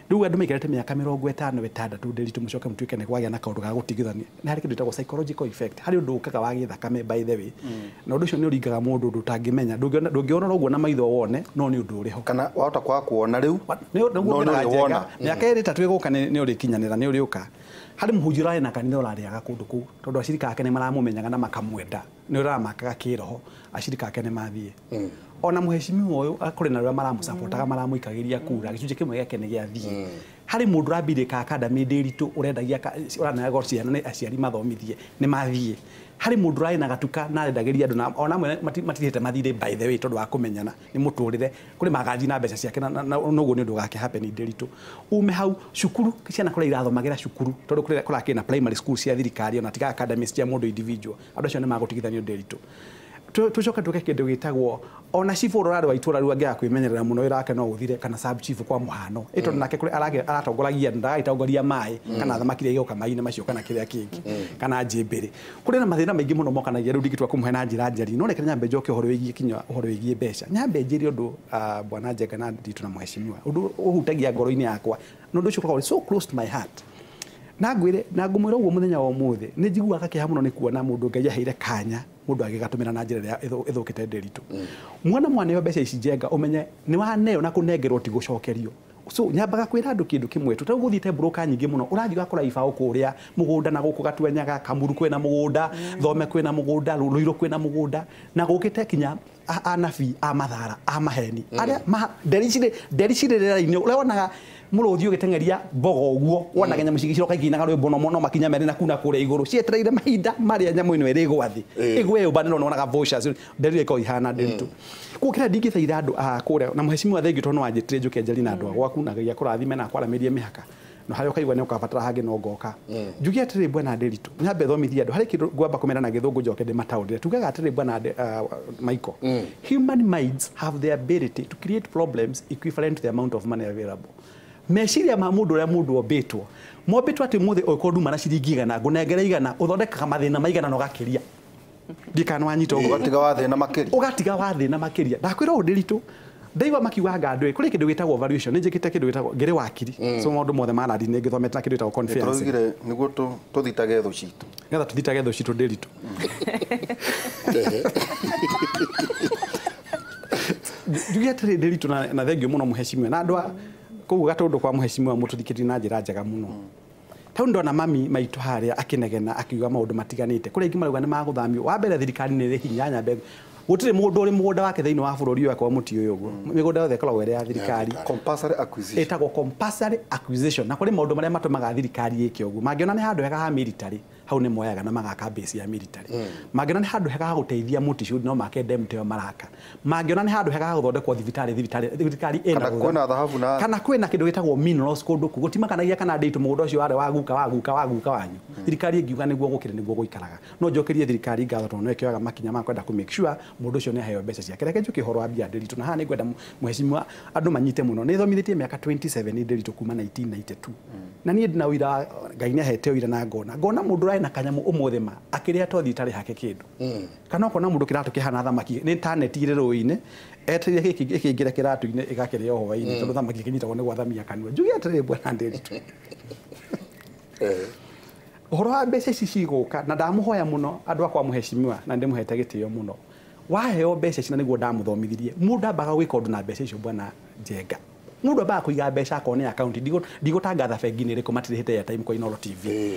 Rĩu andũ maikarĩte mĩaka 56 Ndiritu mũcoke mũtuĩke nĩ kwagĩa na kaũndũ ga gũtigithania. Nĩ harĩ kĩndũ gĩtagwo psychological effect, harĩ ũndũ ũkaga wa gĩthakame by the way, na ũndũ ũcio nĩ ũringaga mũndũ ũndũ ũtangĩmenya, ndũngĩona ũguo na maitho wone, no nĩ ũndũ ũrĩ ho. Kana wahota kwaga kuona rĩu no nĩ ũrĩ mĩaka 3 ĩgũka nĩ ũrĩkinyanĩra nĩ ũrĩũka. Harĩ mũhunjia ũrarĩ na kanitha ũrarĩaga kũndũ kũu tondũ acirika ake nĩ maramũmenyaga na makamwenda, nĩ ũramakaga kĩroho, acirika ake nĩ mathiĩ. Ona mheshimiwa ũyũ kũrĩ na arĩa maramũcapotaga maramũikagĩria kura, gĩcunjĩ kĩmwe gĩake nĩ gĩathiĩ. Harĩ mũndũ ũrambirie ka academy Ndiritu ũrendagia ũraneaga ciana nĩ aciari mathomithie nĩ mathiĩ. Harĩ mũndũ ũrarĩ na gatuka na arendagĩria andũ na ona amwe matirĩhĩte mathirĩ by the way tondũ wa kũmenyana nĩ mũtũrĩre, kũrĩ magathiĩ na mbeca ciake na noguo nĩ ũndũ gake happen Ndiritu. Ume hau cukuru ciana kũrĩa irathomagĩra cukuru tondũ kũrĩa kũrakĩrĩ na primary school cia thirikari ona tiga academies cia mũndũ individual, andũ acio nĩ magũtigithanio Ndiritu. Tucoke tuke kĩndũ gĩtagwo ona chief ũrarĩ wa itũra rĩu angĩaga kwĩmenyerera mũno wĩra wake no ũthire, kana sub chief kwa mũhano ĩ tondũ nake kũrĩ aratongoragia ndagagĩtongoria maĩ kana thamaki iria igũka maĩ-inĩ macio kana kĩrĩa kĩngĩ kana njĩmbĩrĩ. Kũrĩ na mathĩna maingĩ mũno mokanagia rĩu ndingĩtua kũmũhe na njĩra njeri, no reke nyambe njoke ũhoro wĩgiĩ kinya ũhoro wĩgiĩ mbeca. Nyambe njĩre ũndũ bwana Njenga na Ndiritu na mheshimiwa, ũndũ ũhutagia ngoro-inĩ yakwa na ũndũ ũcio ũkoragwo so close to my heart. Na ngwĩre na ngũmwĩra ũguo mũthenya wa ũmũthĩ nĩ njiguaga kĩeha mũno nĩ kuona mũndũ Ngai aheire kanya mũndũ agĩgatũmĩra na njĩra ĩrĩa ĩthũkĩte Ndiritu. Mwana mwaneo mbeca ici Njenga ũmenye nĩ waneo na kũnengerwo ti gũcokerio. So nyambaga kwĩra andũ kĩndũ kĩmwe tu, tondũ gũthiĩte broker nyingĩ mũno ũrathiĩ ũgakora ibaũ kũrĩa mũgũnda na gũkũ Gatuenyaga, Kamuru kwĩna mũgũnda, Thome kwĩna mũgũnda, Rũirũ kwĩna mũgũnda, na gũkĩte kinya anabii a mathara a maheni arĩa nderi cirĩ rĩera-inĩ ũrĩa wonaga mũrũthi ũgĩteng'eria mbogo ũguo wonaga nyamũ cigĩciroka ikĩinaga rwĩmbo no makinya merĩ na kuna kũrĩa igũrũ cietereire mahinda marĩa nyamũ ĩno ĩrĩgwa thĩ ĩgwe yũmbanĩrwo nĩwonaga vultures nderi ĩkoragwo ihana Ndiritu. Koguo kĩrĩa ndingĩthaitha andũ a kũrĩa na mheshimiwa thengiũ tondũ nĩwanjĩtire njũke njarie na andũ a gwaku na Ngai akũrathime na akwaramĩrie mĩhaka no harĩa ũkaigua nĩ ũkabatara hangĩ no ngoka. Njuge atĩrĩ bwana Ndiritu, nyambe thomithie andũ harĩ kĩndũ ngwamba kũmera na gĩthũngũ njoke ndĩmataũrĩre. Tugaga atĩrĩ bwana Michael, human minds have the ability to create problems equivalent to the amount of money available. Meciria ma mũndũ ũrĩa mũndũ ombĩtwo mombĩtwo atĩ mũthĩ ũyũ nduma na ciringi 100 ngũnengere 100 ũthondekaga mathĩna maigana na ũgakĩria. Ndikana wanyita ũguo ũgatiga wa thĩna makĩria, ũgatiga wa thĩna makĩria. Ndakwĩra ũũ Ndiritu, ndaigua makiugaga andũ kũrĩ kĩndũ gĩtagwo valuation, nĩ njĩkĩte kĩndũ gĩtagwo ngĩrĩ wakiri, so maũndũ mothe ma randi nĩ ngĩthomete na kĩndũ gĩtagwo conference. Tũraugire nĩguo tũthitage thũ citũ, nĩgetha tũthitage thũ citũ Ndiritu. Njuge atĩrĩ Ndiritu na thengiũ mũno mheshimiwa na andũ a kũu gatũndũ kwa mheshimiwa mũtũthikĩrĩrie na njĩra njega mũno. Tau ndona mami maitũ harĩa akĩnegena akiuga maũndũ matiganĩte, kũrĩ aingĩ marauga nĩ magũthamio. Wa mbere thirikari nĩ ĩrĩ hinya nyambe gũtirĩ mũndũ ũrĩ mũgũnda wake thĩinĩ wa bũrũri ũyũ akorwo mũti ũyũ ũguo, mĩgũnda yothe ĩkoragwo ĩrĩ ya thirikari. Compulsory acquisition ĩtagwo compulsory acquisition, na kũrĩ maũndũ marĩa matũmaga thirikari ĩke ũguo. Mangĩona nĩ handũ hega ha military hau nĩ moyaga na magaka base ya military. Mangĩona nĩ handũ hega ha gũteithia mũticu no make dam teo maraka. Mangĩona nĩ handũ hega ha gũthondekwo thibitarĩ thirikari ĩna kana kwĩna thahabu na kana kwĩna kĩndũ gĩtagwo minerals kũndũ kũu gũtimakanagia kana ndĩitũ mũgũnda ũcio warĩ wa guka wa guka wa guka wanyu. Thirikari ĩngiuga nĩguo gũkĩrĩ nĩguo gũikaraga. No njokerie thirikari ngatho tondũ no ĩkĩoyaga makinya ma kwenda kũ make sure mũndũ ũcio nĩ aheo mbeca ciake. Reke njũke ũhoro wa mbia Ndiritu na haha nĩ ngwenda mheshimiwa andũ manyite mũno. Nĩ thomithĩtie mĩaka 27 Ndiritu kuma 1992 na niĩ ndina ũira, Ngai nĩ ahete ũira na ngona mũndũ ũrarĩ na kanyamũ ũmũthĩ ma akĩrĩa tothi itarĩ hake kĩndũ, kana ũkona mũndũ kĩratũ kĩhana thamaki nĩ ta neti irĩ rũĩ-inĩ etereire gĩkĩ ĩkĩingĩra kĩratũ-inĩ ĩgakĩrĩa hwaĩ-inĩ tondũ thamaki ĩkĩnyitagwo nĩ gwathamia kanua. Njuge atĩrĩrĩ bwana Ndiritu, ũhoro wa mbeca ici cigũka na ndamũhoya mũno andũ akwa mheshimiwa na ndĩmũhete gĩtĩo mũno, waheo mbeca ici na nĩguo ndamũthomithirie mũndũ ambaga gwĩka ũndũ na mbeca icio bwana Njenga. Mũndũ ambaga kũiga mbeca akorwo nĩ akaunti, ndigũtangatha bengi-inĩ ĩrĩkũ matirĩhĩte airtime kwa Inooro TV.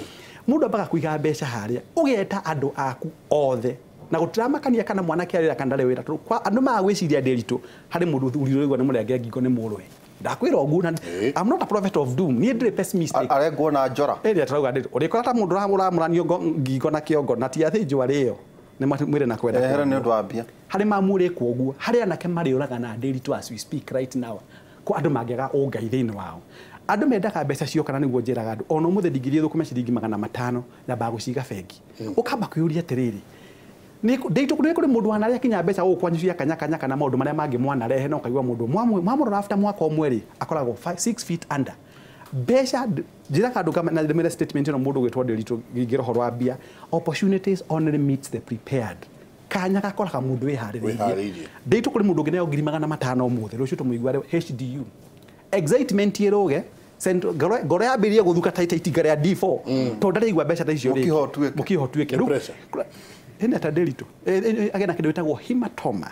Mũndũ ambaga kũiga mbeca harĩa ũgeta andũ aku othe Na gũtiramakania kana mwanake arĩra kana ndarĩ wĩra tondũ kwa andũ magwĩciria Nderitu harĩ mũndũ ũthurire ũigua nĩ mũrenge ngingo nĩ mũrũwe. Ndakwĩra ũguo na I'm not a prophet of doom. Niĩ ndĩrĩ pessimistic. Arengwo na njora. Ĩrĩa tũrauga Nderitu ũrĩkora ta mũndũ ũramũranio ngingo na kĩongo na ti athĩnjwo arĩo. Nĩ mwĩre na kwenda. Ehere nĩ ũndũ wa mbia. Harĩ mamũrĩkwo ũguo harĩ anake marĩũraga na Nderitu as we speak right now. Kwa andũ mangĩaga ũngai thĩinĩ wao. Andũ mendaga mbeca cioka na nĩguo njĩraga andũ ona ũmũthĩ ndingĩthiĩ thũkũme ciringi 500 nyambaga gũciga bengi. Ũkamba kwĩyũria atĩrĩrĩ Nderitu nĩ kũrĩ mũndũ wanarĩa kinya mbeca gũkũ kwanyu cia kanyakanya kana maũndũ marĩa mangĩ mwanarehe na ũkaigua mũndũ mwamũrora after mwaka ũmwe rĩ akoragwo 6 feet under. Mbeca njĩraga andũ na ndĩmĩre statement ĩno mũndũ ũgwĩtwo Nderitu ngĩra ũhoro wa mbia, opportunities only meets the prepared. Kanya gakoraga mũndũ wĩharĩrĩirie. Nderitu kũrĩ mũndũ ũngĩneo ngiri 500 ũmũthĩ rũciũ tũmũigua arĩ HDU. Excitement ĩrũge ngoro yambĩrĩrie gũthuka ta itinga rĩa D4 tondũ ndaraigua mbeca ta icio rĩngĩ. Mũkiho ũtuĩke. Ĩna ta Nderitu agena kĩndũ gĩtagwo hematoma.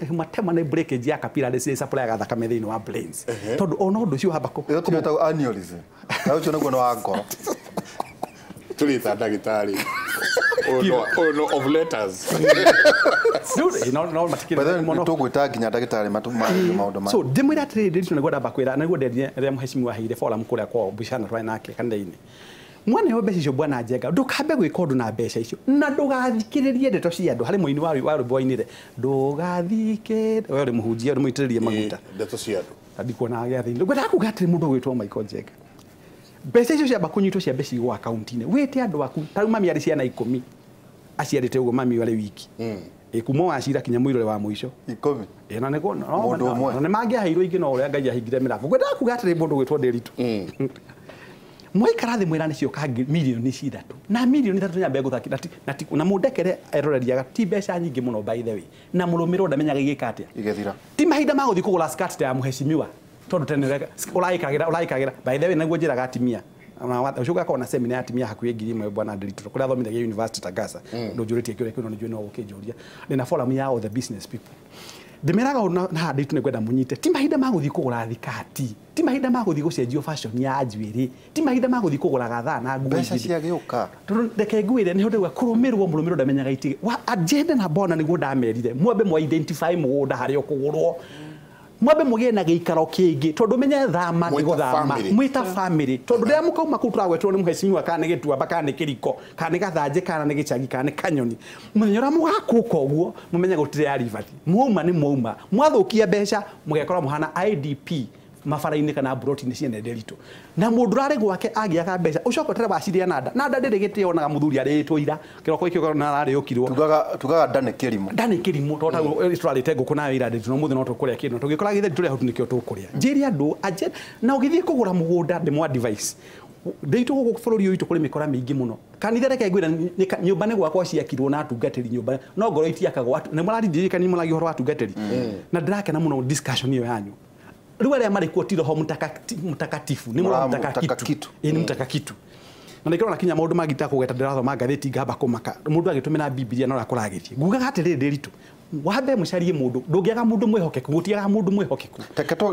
Hematoma nĩ breakage ya capillaries ĩrĩa supplyaga thakame thĩinĩ wa brains. Tondũ ona ũndũ ũcio wamba Ĩyo ti ĩtagwo aneurysm. Na ũcio naguo nĩ wa ngoro. Tũrĩ ta ndagĩtarĩ. Oh of letters. No matikĩrĩ mũno. Tũgwĩta nginya ndagĩtarĩ matũmarĩrie maũndũ maya. So ndĩmwĩre atĩrĩrĩ Nderitu nĩguo ndamba kwĩra nĩguo nderire rĩrĩa mũhecimiwa aheire forum kũrĩa kwao Buchana twarĩ nake kanitha-inĩ. Mwana mbeca icio bwana Njenga ndũkambe gwĩka ũndũ na mbeca icio na ndũgathikĩrĩrie ndeto cia andũ harĩ mũini wa rwĩmbo wainire ndũgathikĩrĩrie we ũrĩ mũhunjia ũrĩ mũitĩrĩrie maguta ndeto cia andũ ndikuona gĩathĩ-inĩ ngwendaga kuga atĩrĩ mũndũ ũgwĩtwo Michael Njenga mbeca icio ciamba kũnyitwo ciambe cigwo akaunti-inĩ wĩte andũ aku ta rĩu mami arĩ ciana 10 aciarĩte ũguo mami arĩ wiki kuma wacira kinya mũirũre wa mũico 10 na nĩguo na nĩ mangĩaheirwo ingĩ no ũrĩa Ngai ahingire mĩrango ngwendaga kuga atĩrĩ mũndũ ũgwĩtwo Nderitu mwaikara thĩ mwĩrane cioka mirioni 3 na mirioni 3 nyambe gũthaki na mũndekere eroreriaga ti mbeca nyingĩ mũno by the way na mũrũmĩrwo ndamenyaga igĩka atĩa igĩthira ti mahinda ma gũthiĩ kũgũra skirt ta ya mũhecimiwa tondũ tene ũraĩkagĩra by the way nĩguo njĩraga atimia ũcio ũgakorwo na seminar ya atimia hakuhĩ 1000 bwana Nderitu kũrĩa athomithagia university Tagasa ndũnjũrĩtie kĩũria kĩu no nĩnjũĩ no ũkĩnjũria ndĩna forum ya all the business people ndĩmeraga ũndũ na Nderitu nĩngwenda mũnyite ti mahinda ma gũthiĩ kũgũra thikati ti mahinda ma gũthiĩ gũcenjio fashion ya njuĩrĩ ti mahinda ma gũthiĩ kũgũra gathaa na nguo mbeca cia gĩũka tondũ reke ngwĩre nĩho ndauga kũrũmĩrwo mũrũmĩrwo ndamenyaga itige wa agenda na bona nĩguo ndamerire mwambe mwa identify mũgũnda harĩa ũkũgũrwo mwambe mũgĩe na gĩikaro kĩngĩ tondũ menye thama nĩ gũthama mwĩta family tondũ rĩrĩa mũkauma kũu tũragwetwo nĩ mũhecimiwa kana nĩ gĩtuamba kana nĩ kĩriko kana nĩ gathanjĩ kana nĩ gĩcagi kana nĩ kanyoni mũthenya ũrĩa mũgakũka ũguo mũmenye gũtirĩ aribati mwauma nĩ mwauma mwathũkia mbeca mũgekora mũhana IDP mabara-inĩ kana mburoti-inĩ ciene Nderitu na mũndũ ũrarĩ gwake agĩaga mbeca ũcoke ũtere waciria nanda nanda ndĩrĩ gĩtĩo onaga mũthuri arĩtwo ira kĩroko gĩkĩ na ararĩũkirwo tugaga nda nĩ kĩrimũ nda nĩ kĩrimũ tondũ tũrarĩte ngũkũ nayo ira Nderitu no mũthĩ no tũkũrĩa kĩndũ tũgĩkora gĩtheri tũrĩa hau nĩkĩo tũkũrĩa njĩre andũ na ũgĩthiĩ kũgũra mũgũnda ndĩmwa device Nderitu gũkũ bũrũri ũyũ witũ kũrĩ mĩkora mĩingĩ mũno kanitha reke ngwĩra nyũmba nĩ gwakwa ciakirwo na atungatĩri nyũmba no ngoro itiakagwo nĩ mũraririkania mũragia ũhoro wa atungatĩri na ndĩrakena mũno discussion ĩyo yanyu rĩu arĩa marĩ kuo ti roho mtakatifu nĩ roho mtakakitu ĩ nĩ mtakakitu na nĩkĩrona kinya maũndũ mangĩ itakũgweta ndĩrathoma ngathĩti ngamba kũmaka mũndũ agĩtũmĩra Bibilia na ũrĩa kũragĩthiĩ ngugaga atĩrĩrĩ Nderitu wambe mũcarie mũndũ ndũngĩaga mũndũ mwĩhokeku gũtiaga mũndũ mwĩhokeku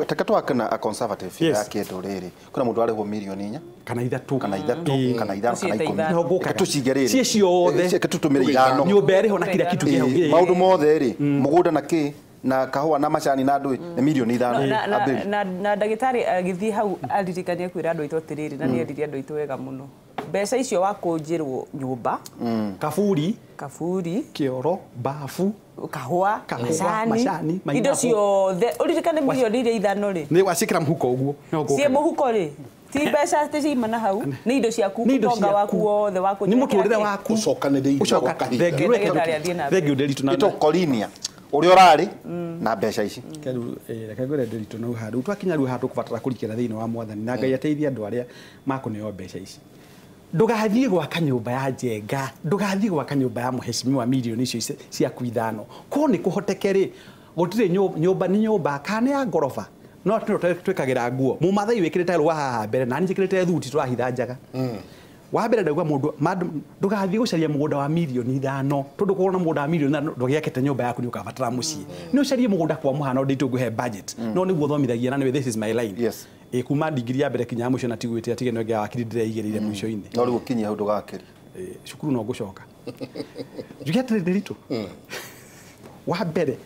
teke twake na a conservative ya kĩndũ rĩrĩ kwĩna mũndũ arĩhwo mirioni 4 kana 3 kana 3 kana 5 kana 10 reke tũcige rĩrĩ ciĩ ciothe reke tũtũmĩre 5 nyũmba ĩrĩho na kira kitu kĩho maũndũ mothe rĩ mũgũnda na kĩ na kahũa na macani na ndũĩ nĩ mirioni 5 na ndagĩtarĩ agĩthiĩ hau aririkanie kwĩra andũ aitũ atĩrĩrĩ na nĩendirie andũ aitũ wega mũno mbeca icio wakũnjĩrwo nyũmba kaburi kĩoro bafu kahũa macani indo ciothe ũririkane mirioni iria 5 rĩ nĩ waciĩkĩra mũhuko ũguo ciĩ mũhuko rĩ ti mbeca atĩ ciima na hau nĩ indo ciaku ũtonga waku wothe wa nĩ mũtũrĩre waku ũcokanĩrĩire thengiũ Nderitu na ĩtũkorinia ũrĩa ũrarĩ na mbeca ici reke ngwĩre Nderitu no handũ twakinya rĩu handũ tũkũbatara kũrikĩra thĩinĩ wa mwathani na Ngai ateithie andũ arĩa makũneo mbeca ici ndũgathiĩ gwaka nyũmba ya Njenga ndũgathiĩ gwaka nyũmba ya mũhecimiwa mirioni icio ciaku 5 ko nĩ kũhoteke rĩ gũtirĩ nyũmba nĩ nyũmba kana ya ngoroba no twĩkagĩra nguo mũmathai wĩkĩrĩte rũa haha mbere na niĩ njĩkĩrĩte thuti tũrahitha njaga wa mbere ndauga mũndũ ndũgathiĩ gũcaria mũgũnda wa mirioni 5 tondũ kũgũra mũgũnda wa mirioni 5 ndũgĩakĩte nyũmba yaku nĩ ũkabatara mũciĩ nĩ ũcarie mũgũnda kwa mũhano Nderitu ngũhe budget no nĩguo thomithagia na nĩwe this is my line kuma ndigiri ya mbere kinya mũico na tigwĩte atige no ĩngĩ ya wakiri ndĩreigĩrĩire mũico-inĩ no rĩu ũkinyie hau ndũgakĩrie cukuru no ngũcoka Njuge atĩrĩ Ndiritu, wa mbere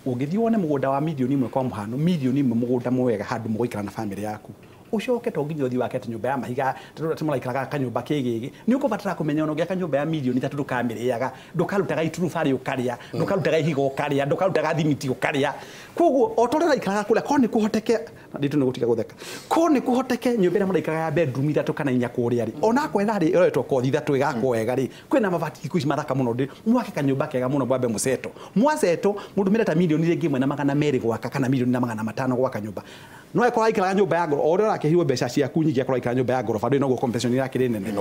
ũngĩthiĩ wone mũgũnda wa mirioni 1 kwa mũhano, mirioni 1 mũgũnda mwega handũ mũgũikara na bamĩrĩ yaku, ucoke to nginya ũthiĩ wake nyũmba ya mahiga tondũ mũraikaraga kanyũmba kĩgĩgĩ, nĩ ũkũbatara kũmenya ona ũngĩaka nyũmba ya mirioni 3 ndũkamĩrĩaga, ndũkarutaga iturubarĩ ũkarĩa, ndũkarutaga ihiga ũkarĩa, ndũkarutaga thimiti ũkarĩa. Koguo o ta ũrĩa ũraikaraga kũrĩa, korwo nĩ kũhoteke Ndiritu nĩ gũtiga gũtheka, korwo nĩ kũhoteke nyũmba ĩrĩa mũraikaraga ya bedroom 3 kana 4 kũrĩa rĩ, ona akorwo ĩrarĩ ĩroretwo kothi 3 ĩgakwo wega rĩ, kwĩna mabati thikũ ici mathaka mũno, mwake kanyũmba kega mũno mwambe mũceto, mwaceto mũndũmĩre ta mirioni rĩngĩ 1,200 gwaka kana mirioni 500 gwaka nyũmba. No akorwo aikaraga nyũmba ya ngoro o ũrĩa ũrakĩhirwo mbeca ciaku nyingĩ, akorwo aikaraga nyũmba ya ngoroba ndũrĩ noguo compensation ĩrakĩrĩ nene,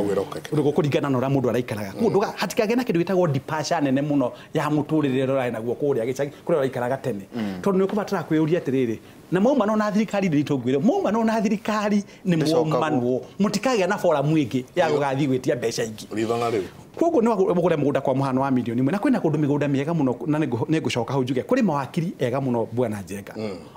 ũguo kũringana na ũrĩa mũndũ araikaraga. Koguo hatikagĩe na kĩndũ gĩtagwo departure nene mũno ya mũtũrĩre ũrĩa ũrarĩ naguo kũrĩa gĩcagi kũrĩa ũraikaraga tene, tondũ nĩ ũkũbatara kwĩyũria atĩrĩrĩ, na maumanwo na thirikari Ndiritu ngwĩre, maumanwo na thirikari nĩ maumanwo, mũtikagĩa na forum ĩngĩ ya gũgathiĩ gwĩtia mbeca ingĩ. Koguo nĩ mũgũre mũgũnda kwa mũhano wa mirioni 1, na kwĩna kũndũ mĩgũnda mĩega mũno, na nĩ ngũcoka hau njuge kũrĩ mawakiri ega mũno Bwana Njenga,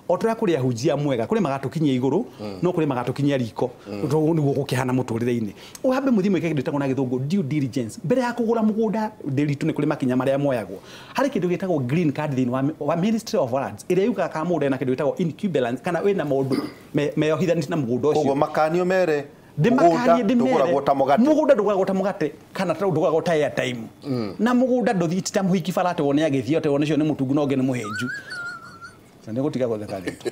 o ta ũrĩa kũrĩ ahunjia mwega, kũrĩ magatũkinyia igũrũ, no kũrĩ magatũkinyia riko, nĩguo gũkĩhana mũtũrĩre-inĩ. Ũhambe mũthiĩ mwĩke kĩndũ gĩtagwo na gĩthũngũ due diligence mbere ya kũgũra mũgũnda. Ndiritu nĩ kũrĩ makinya marĩa moyagwo. Harĩ kĩndũ gĩtagwo green card thĩinĩ wa Ministry of Lands ĩrĩa yugaga kana mũgũnda wĩna kĩndũ gĩtagwo encumbrance, kana wĩna maũndũ meyohithanĩtie na mũgũnda ũcio. Koguo makanio mere mũgũnda ndũgũragwo ta mũgate, mũgũnda ndũgũragwo ta mũgate, kana ndũgũragwo ta airtime, na mũgũnda ndũthiĩ ta mũhiki bara atĩ wone agĩthiĩ atĩ wone ũcio nĩ mũtungu na ũngĩ nĩ mũhĩnju. Na nĩ gũtiga gũtheka rĩngĩ.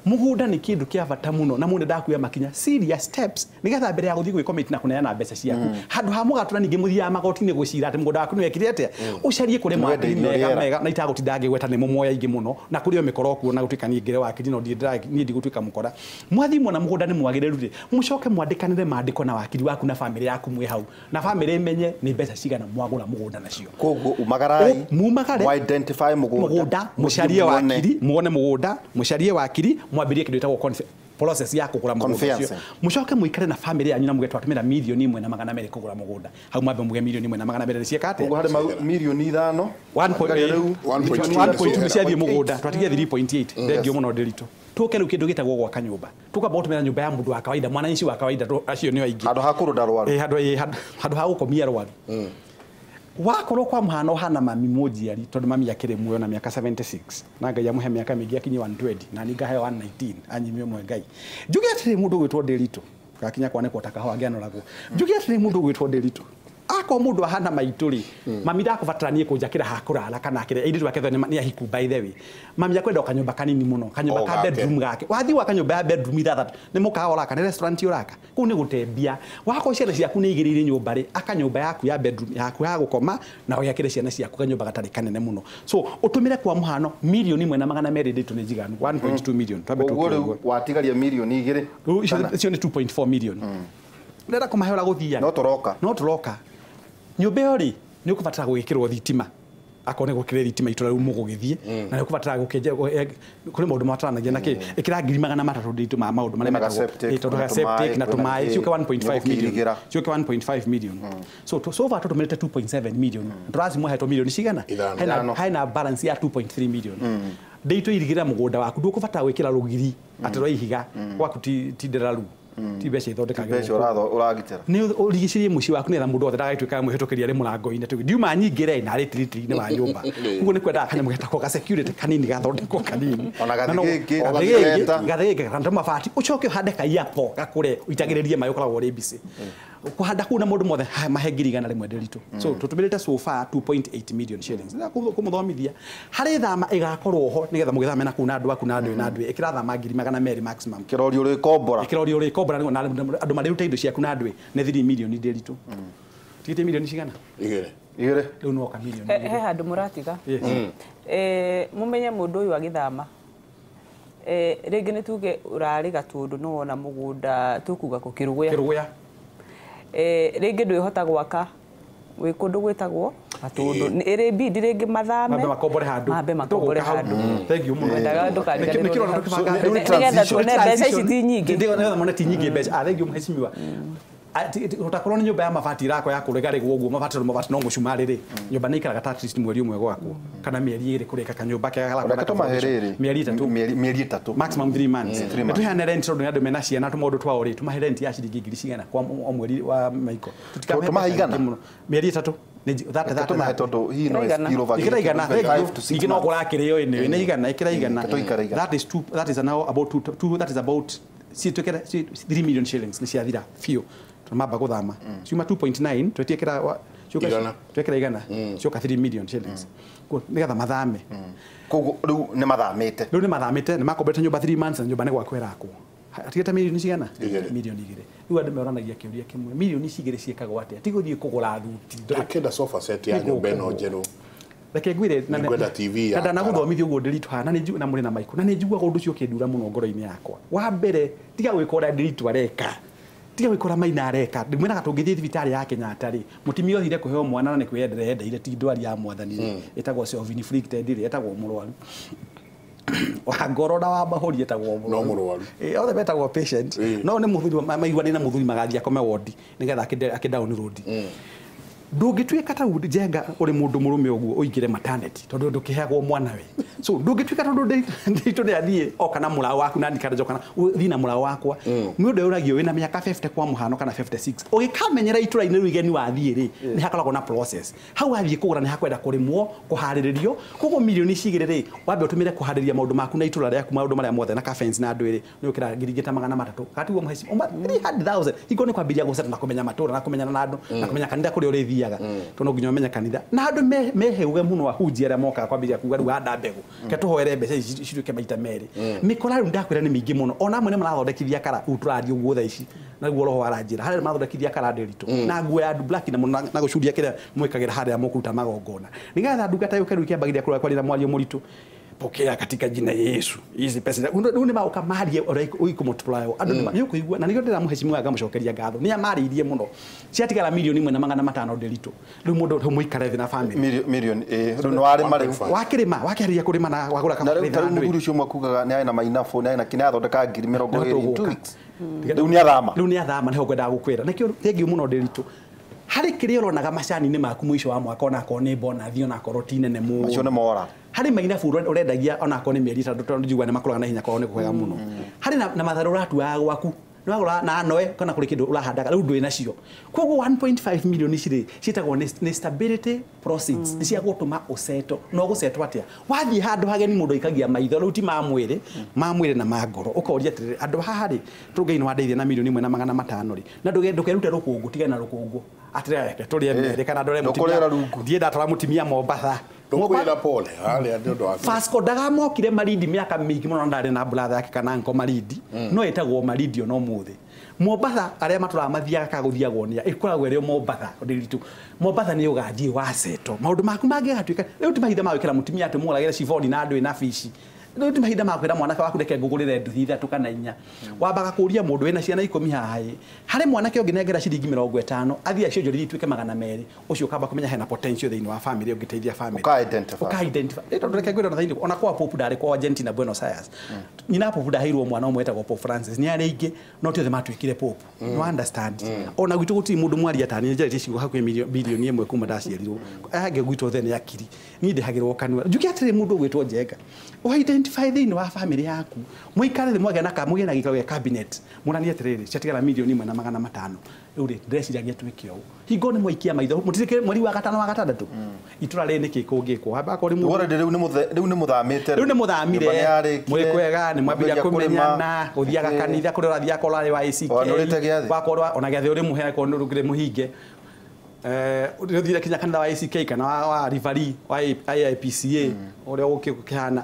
Mũgũnda nĩ kĩndũ kĩa bata mũno, na mũndũ ndakuoya makinya serious steps nĩgetha mbere ya gũthiĩ gwĩcommit na kũneana mbeca ciaku, handũ ha mũgatũra ningĩ mũthiaga magoti-inĩ gwĩcira atĩ mũgũnda waku nĩ wekire atĩa, ũcarie kũrĩ mawakiri mega mega, na itagũtinda ngĩgweta nĩ mũmoya aingĩ mũno, na kũrĩ o mĩkora kuo na gũtuĩka niĩ ngĩre wakiri no niĩ ndigũtuĩka mũkora. Mwathiĩ mwona mũgũnda nĩ mwagĩrĩru rĩ, mũcoke mwandĩkanĩre maandĩko na wakiri waku na bamĩrĩ yaku mwĩ hau, na bamĩrĩ ĩmenye nĩ mbeca cigana mwagũra mũgũnda nacio. Koguo umagarai, mumagare, identify mũgũnda, mũcarie wakiri, muone mũgũnda, mũcarie wakiri, mwambĩrĩrie kĩndũ gĩtagwo process ya kũgũra mũgũnda ũcio. Mũcoke mũikare na bamĩrĩ yanyu na mũge twatũmĩra mirioni 1,200 kũgũra mũgũnda. Hau mwambe mũge mirioni 1,200 nĩ ciĩka atĩa? Koguo harĩ mirioni 5, 1.2 ciathiĩ mũgũnda, twatigia 3.8. Thengio mũno Ndiritu. Tũke rĩu kĩndũ gĩtagwo gwaka nyũmba. Tũkamba gũtũmĩra nyũmba ya mũndũ wa kawaida, mwananchi wa kawaida, acio nĩo aingĩ. Handũ ha kũrũnda rwaru. Handũ ha gũkomia rwaru. Wakorwo kwa mũhano hana mami mũnjiari, tondũ mami akĩrĩ muoyo na mĩaka 76 na Ngai amũhe mĩaka mĩingĩ akinye 120 na niĩ ngaheo 119 anyimie ũmwe Ngai. Njuge atĩrĩ mũndũ ũgwĩtwo Ndiritu, gakinya kwanĩkwo ta kahũa ngĩanoragwo. Njuge atĩrĩ mũndũ ũgwĩtwo Ndiritu, akorwo mũndũ ahana maitũ rĩ, mami ndakũbatara niĩ kũnjakĩra ha kũrara kana akĩrĩ airĩtu ake nĩ ahiku by the way, mami akwenda o kanyũmba kanini mũno, kanyũmba ka bedroom gake. Wathiĩ gwaka nyũmba ya bedroom 6 nĩ mũkawa ũraka, nĩ restaurant ũraka, kũu nĩ gũtembia. Wakorwo ciana ciaku nĩ igĩrĩire nyũmba rĩ, aka nyũmba yaku ya bedroom yaku ya gũkoma na ũgĩakĩre ciana ciaku kanyũmba gatarĩ kanene mũno. So ũtũmĩre kwa mũhano mirioni 1,200 Ndiritu nĩ njiganu, 1.2 million. Twambe Koguo rĩu watigaria mirioni 2. Rĩu icio nĩ 2.4 million. Ndĩrenda kũmahe ũrĩa gũthiaga. No tũroka. Nyũmba ĩyo rĩ, nĩ ũkũbatara gwĩkĩrwo thitima, akorwo nĩ gũkĩrĩ thitima itũra rĩu mũgũgĩthiĩ, na nĩ ũkũbatara gũkĩenja, kũrĩ maũndũ mataranagia na kĩ, ĩkĩra 300,000 Ndiritu ma maũndũ marĩa metagwo tondũ septic na tũmaĩ, ciũke 1.5 million, ciũke 1.5 million. So so far tũtũmĩrĩte 2.7 million, tũracimũhetwo milioni cigana, hena balance ya 2.3 million. Ndiritu irigĩra mũgũnda waku, ndũkũbatara gwĩkĩra rũgiri atĩ rwa ihiga gwaku ti ndĩraru, ti mbeca ithondekagĩrwo. Mbeca ũragitĩra. Nĩ ũrigicĩrie mũciĩ waku nĩgetha mũndũ wothe ndagagĩtuĩka mwĩhĩtũkĩri arĩ mũrango-inĩ. Tondũ ndiuma nyingĩ rĩ, na arĩ tiritiri-inĩ wa nyũmba. Koguo nĩ kwendaga kanyamũ getagwo ga security kanini gathondekwo kanini. Ona gathĩgĩngĩ, gathĩgĩngĩ kana tũmabati, ũcoke ũhande kaiapo gakũre, ũitagĩrĩrie maĩ ũkoragwo ũrĩ busy. Kũhanda kũu na mũndũ mothe mahe 100,000 Ndiritu. So tũtũmĩrĩte so far 2.8 million shillings. Na kũmũthomithia harĩ thama ĩgakorwo ho nĩgetha mũgĩthame na kũu na andũ aku na andũ na andũ, ĩkĩra thama 200,000 maximum. Kĩrorio ũrĩkombora. Kĩrorio ũrĩkombora na andũ marĩrute indo ciaku na andũ nĩ 3 million Ndiritu. Tigĩte milioni cigana? 2. Rĩu noka milioni. He handũ mũratiga. Mũmenye mũndũ ũyũ agĩthama, rĩngĩ nĩ tuge ũrarĩ Gatũndũ nĩ wona mũgũnda tũkuga kũ Kĩrũgũya. Rĩngĩ ndwĩhota gwaka wĩ kũndũ gwĩtagwo Gatũndũ, ĩrĩ bidi rĩngĩ mathame, mambe makombore handũ, mambe makombore handũ. Thank you mũno. Wendaga ndũkariganĩrwo nĩgetha tuone mbeca ici ti nyingĩ, nĩgetha mone ti nyingĩ mbeca. Thank you mheshimiwa. Utakorwo nĩ nyũmba ya mabati irakwo ya kũregarĩgwo ũguo, mabati tondũ mabati no mũcumarĩ rĩ, nyũmba nĩ ikaraga ta at least mweri ũmwe gwakwo kana mĩeri 2 kũrĩka kanyũmba kega garakwo mĩeri 3 maximum 3 months. Tũheane rent tondũ nĩ andũ mena ciana tũmaũndũ twao rĩ, tũmahe rent ya ciringi ngiri cigana kwa o mweri wa Michael. Tũmahe igana mĩeri 3. That tondu hi no spill over igana ingĩ no kũrakĩrĩo ĩnĩ nĩ igana ĩkĩra igana. That is two, that is now about two, that is about ciĩtwĩkĩra 3 million shillings nĩ ciathira biũ tondũ mamba gũthama ciuma 2.9 twetiĩkĩra twekĩra igana cioka 3 million shillings nĩgetha mathame. Koguo rĩu nĩ mathamĩte, rĩu nĩ mathamĩte, nĩ makombete nyũmba 3 months na nyũmba nĩ gwakwo ĩrakwo. Atigĩte milioni cigana? Milioni igĩrĩ. Rĩu andũ meranagia kĩũria kĩmwe, milioni cigĩrĩ ciĩkagwo atĩa? Ti gũthiĩ kũgũra thuti. Ndakĩenda sofa set ya nyũmba ĩno njerũ. Reke ngwĩre na ngwenda TV ya. Na ndanagũthomithia ũguo ndĩritũ haha na nĩ na mũrĩ na maiko na nĩ njiguaga ũndũ ũcio ũkĩndura mũno ngoro-inĩ yakwa. Wa mbere tiga gwĩka ũrĩa ndĩritũ areka. Tiga gwĩka maina areka. Ndĩmwĩraga tũngĩthiĩ thibitarĩ ya Kenyatta rĩ, mũtumia othire kũheo mwana na nĩ kwĩyendera yendeire ti ndwari ya mwathani rĩ, ĩtagwo self-inflicted rĩ, ĩtagwo mũrwaru. Wa ngoro na wa mahũri etagwo no mũrwaru othe betagwo patient no nĩ mũthuri maiguanĩ na mũthuri magathiĩ akome wodi nĩgetha akĩ download. Ndũngĩtuĩka ta Njenga ũrĩ mũndũ mũrũme ũguo ũingĩre maternity tondũ ndũkĩheagwo mwana we. So ndũngĩtuĩka tondũ nditũ nĩ athiĩ oka na mũraũ waku na nikanjoka kana ũthiĩ na mũraũ wakwa. Nĩ ũndũ ũragio wĩna mĩaka 50 kwa mũhano kana 56 ũgĩkamenyera itũra-inĩ rĩu igeni wathiĩ rĩ nĩ hakoragwo na process. Hau wathiĩ kũgũra nĩ hakwenda kũrĩmwo kũharĩrĩrio. Koguo milioni cigĩrĩ rĩ wambe ũtũmĩre kũharĩria maũndũ maku na itũra rĩaku maũndũ marĩa mothe na ka fence na andũ ĩrĩ nĩ ũkĩra ngiri ingĩ ta 300 katiguo mũheci 300,000 hingo nĩ kwambĩrĩria gũceta na kũmenya matũra na kũmenyana na andũ na kũmenya kanitha kũrĩa ũrĩthiaga tondũ no nginya ũmenye kanitha na andũ meheuge mũno ahunjia arĩa mokaga kwambĩrĩria kuga rĩu handa mbegũ ke tũhoere mbeca ici cituĩke maita merĩ. Mĩkora rĩu ndakwĩra nĩ mĩingĩ mũno ona amwe nĩ marathondekithia kara rĩu tũraria ũguo thaa ici na guo roho aranjĩra harĩa marathondekithia kara ndĩritũ na nguo ya black na mũno na gũcuria kĩrĩa mwĩkagĩra harĩa mũkũruta magongona nĩgetha ndungata yũke rĩu ĩkĩambagĩrĩria kũrora kwaria na mwario mũritũ pokea katika jina Yesu hizi pesa rĩu nĩ maũka marie ũrĩa ũikũ multiply andũ nĩ ũkũigua na nĩkĩo ndĩramũhecimu ngamũcokeria ngatho nĩ amarĩirie mũno ciatigara milioni 1.5 ndĩritũ rĩu mũndũ rĩu mũikare thĩ na family milioni rĩu nĩ warĩma rĩu wakĩrĩma wakĩharĩria kũrĩma na wagũra na rĩu tarĩu mũthuri ũcio ũmwe kugaga nĩ arĩ na mainabu nĩ arĩ na kĩ athondeka ngiri 20 in 2 weeks rĩu nĩ athama rĩu nĩ athama nĩho ngwendaga gũkwĩra nĩkĩo thengiũ mũno ndĩritũ harĩ kĩrĩa ũronaga macani-inĩ maku mũico wa mwaka onakorwo nĩ bonathi onakorwo ti nene mũno macio nĩ mora harĩ mainabu ũrendagia onakorwo nĩ mĩeri 3 tondũ njiguaga nĩ makũraga na ihenya korwo nĩ kwega mũno harĩ na matharũ ũratuaga gwaku nĩ wagũra na noe kana kũrĩ kĩndũ ũrahandaga rĩu ndũrĩ nacio. Koguo 1.5 million ici rĩ ciĩtagwo nĩ stability proceeds nĩ cia gũtũma ũceto no gũcetwo atĩa wathiĩ handũ hageni mũndũ aikagia maitho rĩu ti ma mwĩrĩ ma mwĩrĩ na ma ngoro ũkoria atĩrĩrĩ andũ haha rĩ tũrũngai nĩ wandeithia na milioni 1.5 rĩ na ndũkerute rũkũngũ tigana na rũkũngũ atĩrĩrĩ reke tũrĩe merĩ kana ndore mũtumia ndiĩ ndatwara mũtumia Mombatha Ndukwira pole harĩa nĩ ũndũ wa Vasco da Gama okire Malindi mĩaka mĩingĩ mũno ndarĩ na brother yake kana nko Malindi no ĩtagwo Malindi ona ũmũthĩ. Mombatha arĩa matũraga mathiaga ka gũthiagwo nĩa ĩkoragwo ĩrĩ Mombatha ndĩritũ Mombatha nĩ ũgathiĩ waceto maũndũ maku mangĩgatuĩka rĩu ti mahinda ma gwĩkĩra mũtumia atĩ mũgũragĩre ciboni na andũ ĩna fishi rĩu ti mahinda ma kwĩra mwanake waku reke ngũgũrĩre nduthi 3 kana 4 wambaga kũria mũndũ wĩna ciana 10 haha ĩ harĩ mwanake ũngĩnengera ciringi 50 athiĩ acionjorithie ituĩke 200 ũcio ũkamba kũmenya hena potential thĩinĩ wa family ũngĩteithia family ũka identify tondũ reke ngwĩre ona thĩinĩ ona kwa Pope ndarĩ kwa Argentina Buenos Aires nyina Pope ndaheirwo mwana ũmwe wetagwo Pope Francis nĩ arĩ aingĩ no ti othe matuĩkire Pope no understand ona gwitũ gũtirĩ mũndũ mwaria ta niĩ njarĩtie ciugo hakuhĩ bilioni 1 kuma ndaciarirwo angĩ gwitũ othe nĩ akiri niĩ ndĩhagĩrwo kanua njuke atĩrĩ mũndũ ũgwĩtwo Njenga identify thĩinĩ wa family yaku mũikare thĩ mwagĩa na kamũgĩe na gĩikaro gĩa cabinet mũranie atĩrĩrĩ ciatigara milioni 1.5 rĩu rĩ ndĩreciragia twĩke ũũ hingo nĩ mwaikia maitho mũtirĩ mweri wa gatano wa gatandatũ itũra rĩrĩ nĩkĩ kũngĩkwo akorwo nĩ rĩu nĩ mũthamĩte rĩu nĩ mũthamire mwĩ kwega nĩ mwambĩrĩria kũmenyana gũthiaga kanitha kũrĩa ũrathiĩ akorwo arĩ wa ACK wakorwo ona gĩathĩ ũrĩ mũhe akorwo nĩ ũrĩ mũhinge ũthire kinya kanitha wa ACK kana wa Rivari wa AIPCA ũrĩa ũgũkĩhana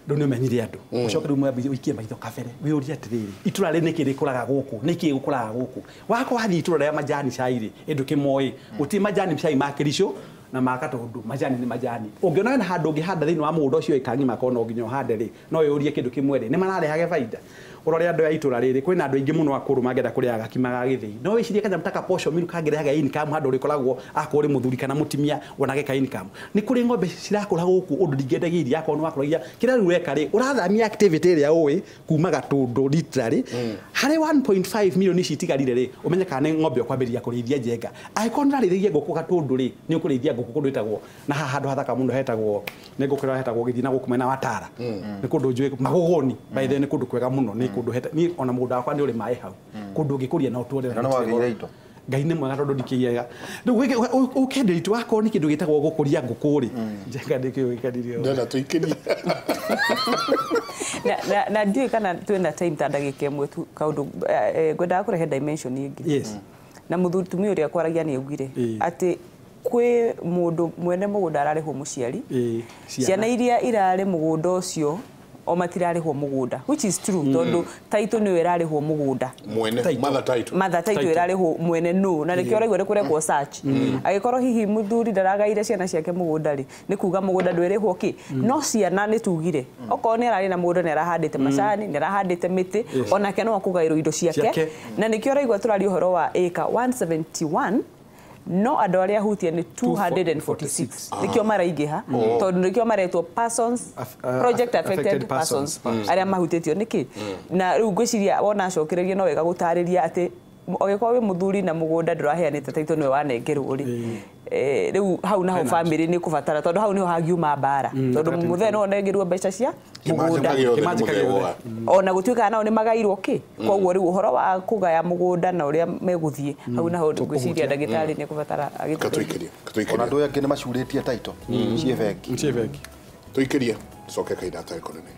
rĩu nĩ ũmenyire andũ ũcoke rĩu mwambie ũikie maitho kabere wĩũrie atĩrĩrĩ itũra rĩ nĩkĩ rĩkũraga gũkũ nĩkĩ gũkũraga gũkũ wakwa wathiĩ itũra rĩa majani cai rĩ ĩ ndũkĩmoĩ gũtirĩ majani cai ma Kericho na ma Gatundu majani nĩ majani ũngĩona wena handũ ũngĩhanda thĩinĩ wa mũgũnda ũcio ĩka ng'ima korwo no nginya ũhande rĩ no wĩũrie kĩndũ kĩmwe rĩ nĩ mararehage baida ũrore andũ a itũra rĩrĩ kwĩna andũ aingĩ mũno akũrũ mangĩenda kũrĩaga gakima ga gĩthĩi no wĩcirie kanyamũ ta kaposho miru kangĩrehaga income handũ ũrĩkoragwo akorwo ũrĩ mũthuri kana mũtumia wonage ka income nĩ kũrĩ ng'ombe cirakũra gũkũ ũndũ ndingĩendagia iria akorwo nĩ wakũragia kĩrĩa rĩu ũreka rĩ ũrathamia activity ĩrĩa ũĩ kuma Gatũndũ literally harĩ 1.5 million ici itigarire rĩ ũmenye kana nĩ ng'ombe ũkwambĩrĩria kũrĩithia Njenga angĩkorwo nĩũrarĩithagia ngũkũ Gatũndũ rĩ nĩ ũkũrĩithia ngũkũ kũndũ ĩtagwo na haha handũ hathaka mũno hetagwo nĩ ngũkũ ĩrĩa hetagwo gĩthiĩ na gũkũ mwena wa Tara nĩ kũndũ njũĩ Magogoni by the way nĩ kũndũ kwega mũno nĩ kũndũ heta ni ona mũgũnda wakwa nĩ ũrĩ maĩ hau kũndũ ũngĩkũria na ũtũre na wagĩire indo Ngai nĩ mwega tondũ ndikĩiyaga. Rĩu ũkenderia tu wakorwo nĩ kĩndũ gĩtagwo gũkũria ngũkũ rĩ, njenga ndĩkĩũĩ kadirio. Ndĩrenda tũikĩrie. Na ndiũĩ kana twĩna time ta ndagĩka ĩmwe tu kaũndũ ngwendaga kũrehe dimension ĩngĩ. Yes. Na mũtumia ũrĩa kwaragia nĩ augire atĩ kwĩ mũndũ mwene mũgũnda ararĩhwo mũciari, ciana iria irarĩ mũgũnda ũcio o matirarĩhwo mũgũnda, which is true, tondũ title nĩyo ĩrarĩhwo mũgũnda. Mwene mother title. Mother title ĩrarĩhwo mwene nũ, na nĩkĩo ũraigua nĩ kũrekwo search. Angĩkorwo hihi mũthuri ndaragaire ciana ciake mũgũnda rĩ, nĩ kuga mũgũnda ndwĩrĩhwo kĩ. No ciana nĩ tugire okorwo nĩ ararĩ na mũgũnda, nĩ arahandĩte macani, nĩ arahandĩte mĩtĩ, onake no akũgaĩrwo indo ciake. Na nĩkĩo ũraigua tũraria ũhoro wa acre 171, no andũ arĩa ahutie nĩ 246, nĩkĩo maraingĩha, tondũ nĩkĩo maretwo persons project affected persons, arĩa mahutĩtio nĩkĩ. Na rĩu ngwĩciria wona acokereria no wega gũtarĩria atĩ ũgĩkorwo wĩ mũthuri na mũgũnda ndũraheanĩte title nĩwe wanengerwo rĩ, rĩu hau naho family nĩ kũbatara, tondũ hau niho hangiuma mbara, tondũ mũthee no onengerwo mbeca cia mũgũnda ona gũtuĩka nao nĩ magairwo kĩ. Koguo rĩu ũhoro wa kũgaya mũgũnda na ũrĩa megũthiĩ hau naho ngwĩciria ndagĩtarĩ nĩ kũbatara agĩtũikĩrie. Ona andũ aya angĩ nĩ macurĩtie title ciĩ bengi. Tũikĩrie coke kahinda gatarĩ kũnene.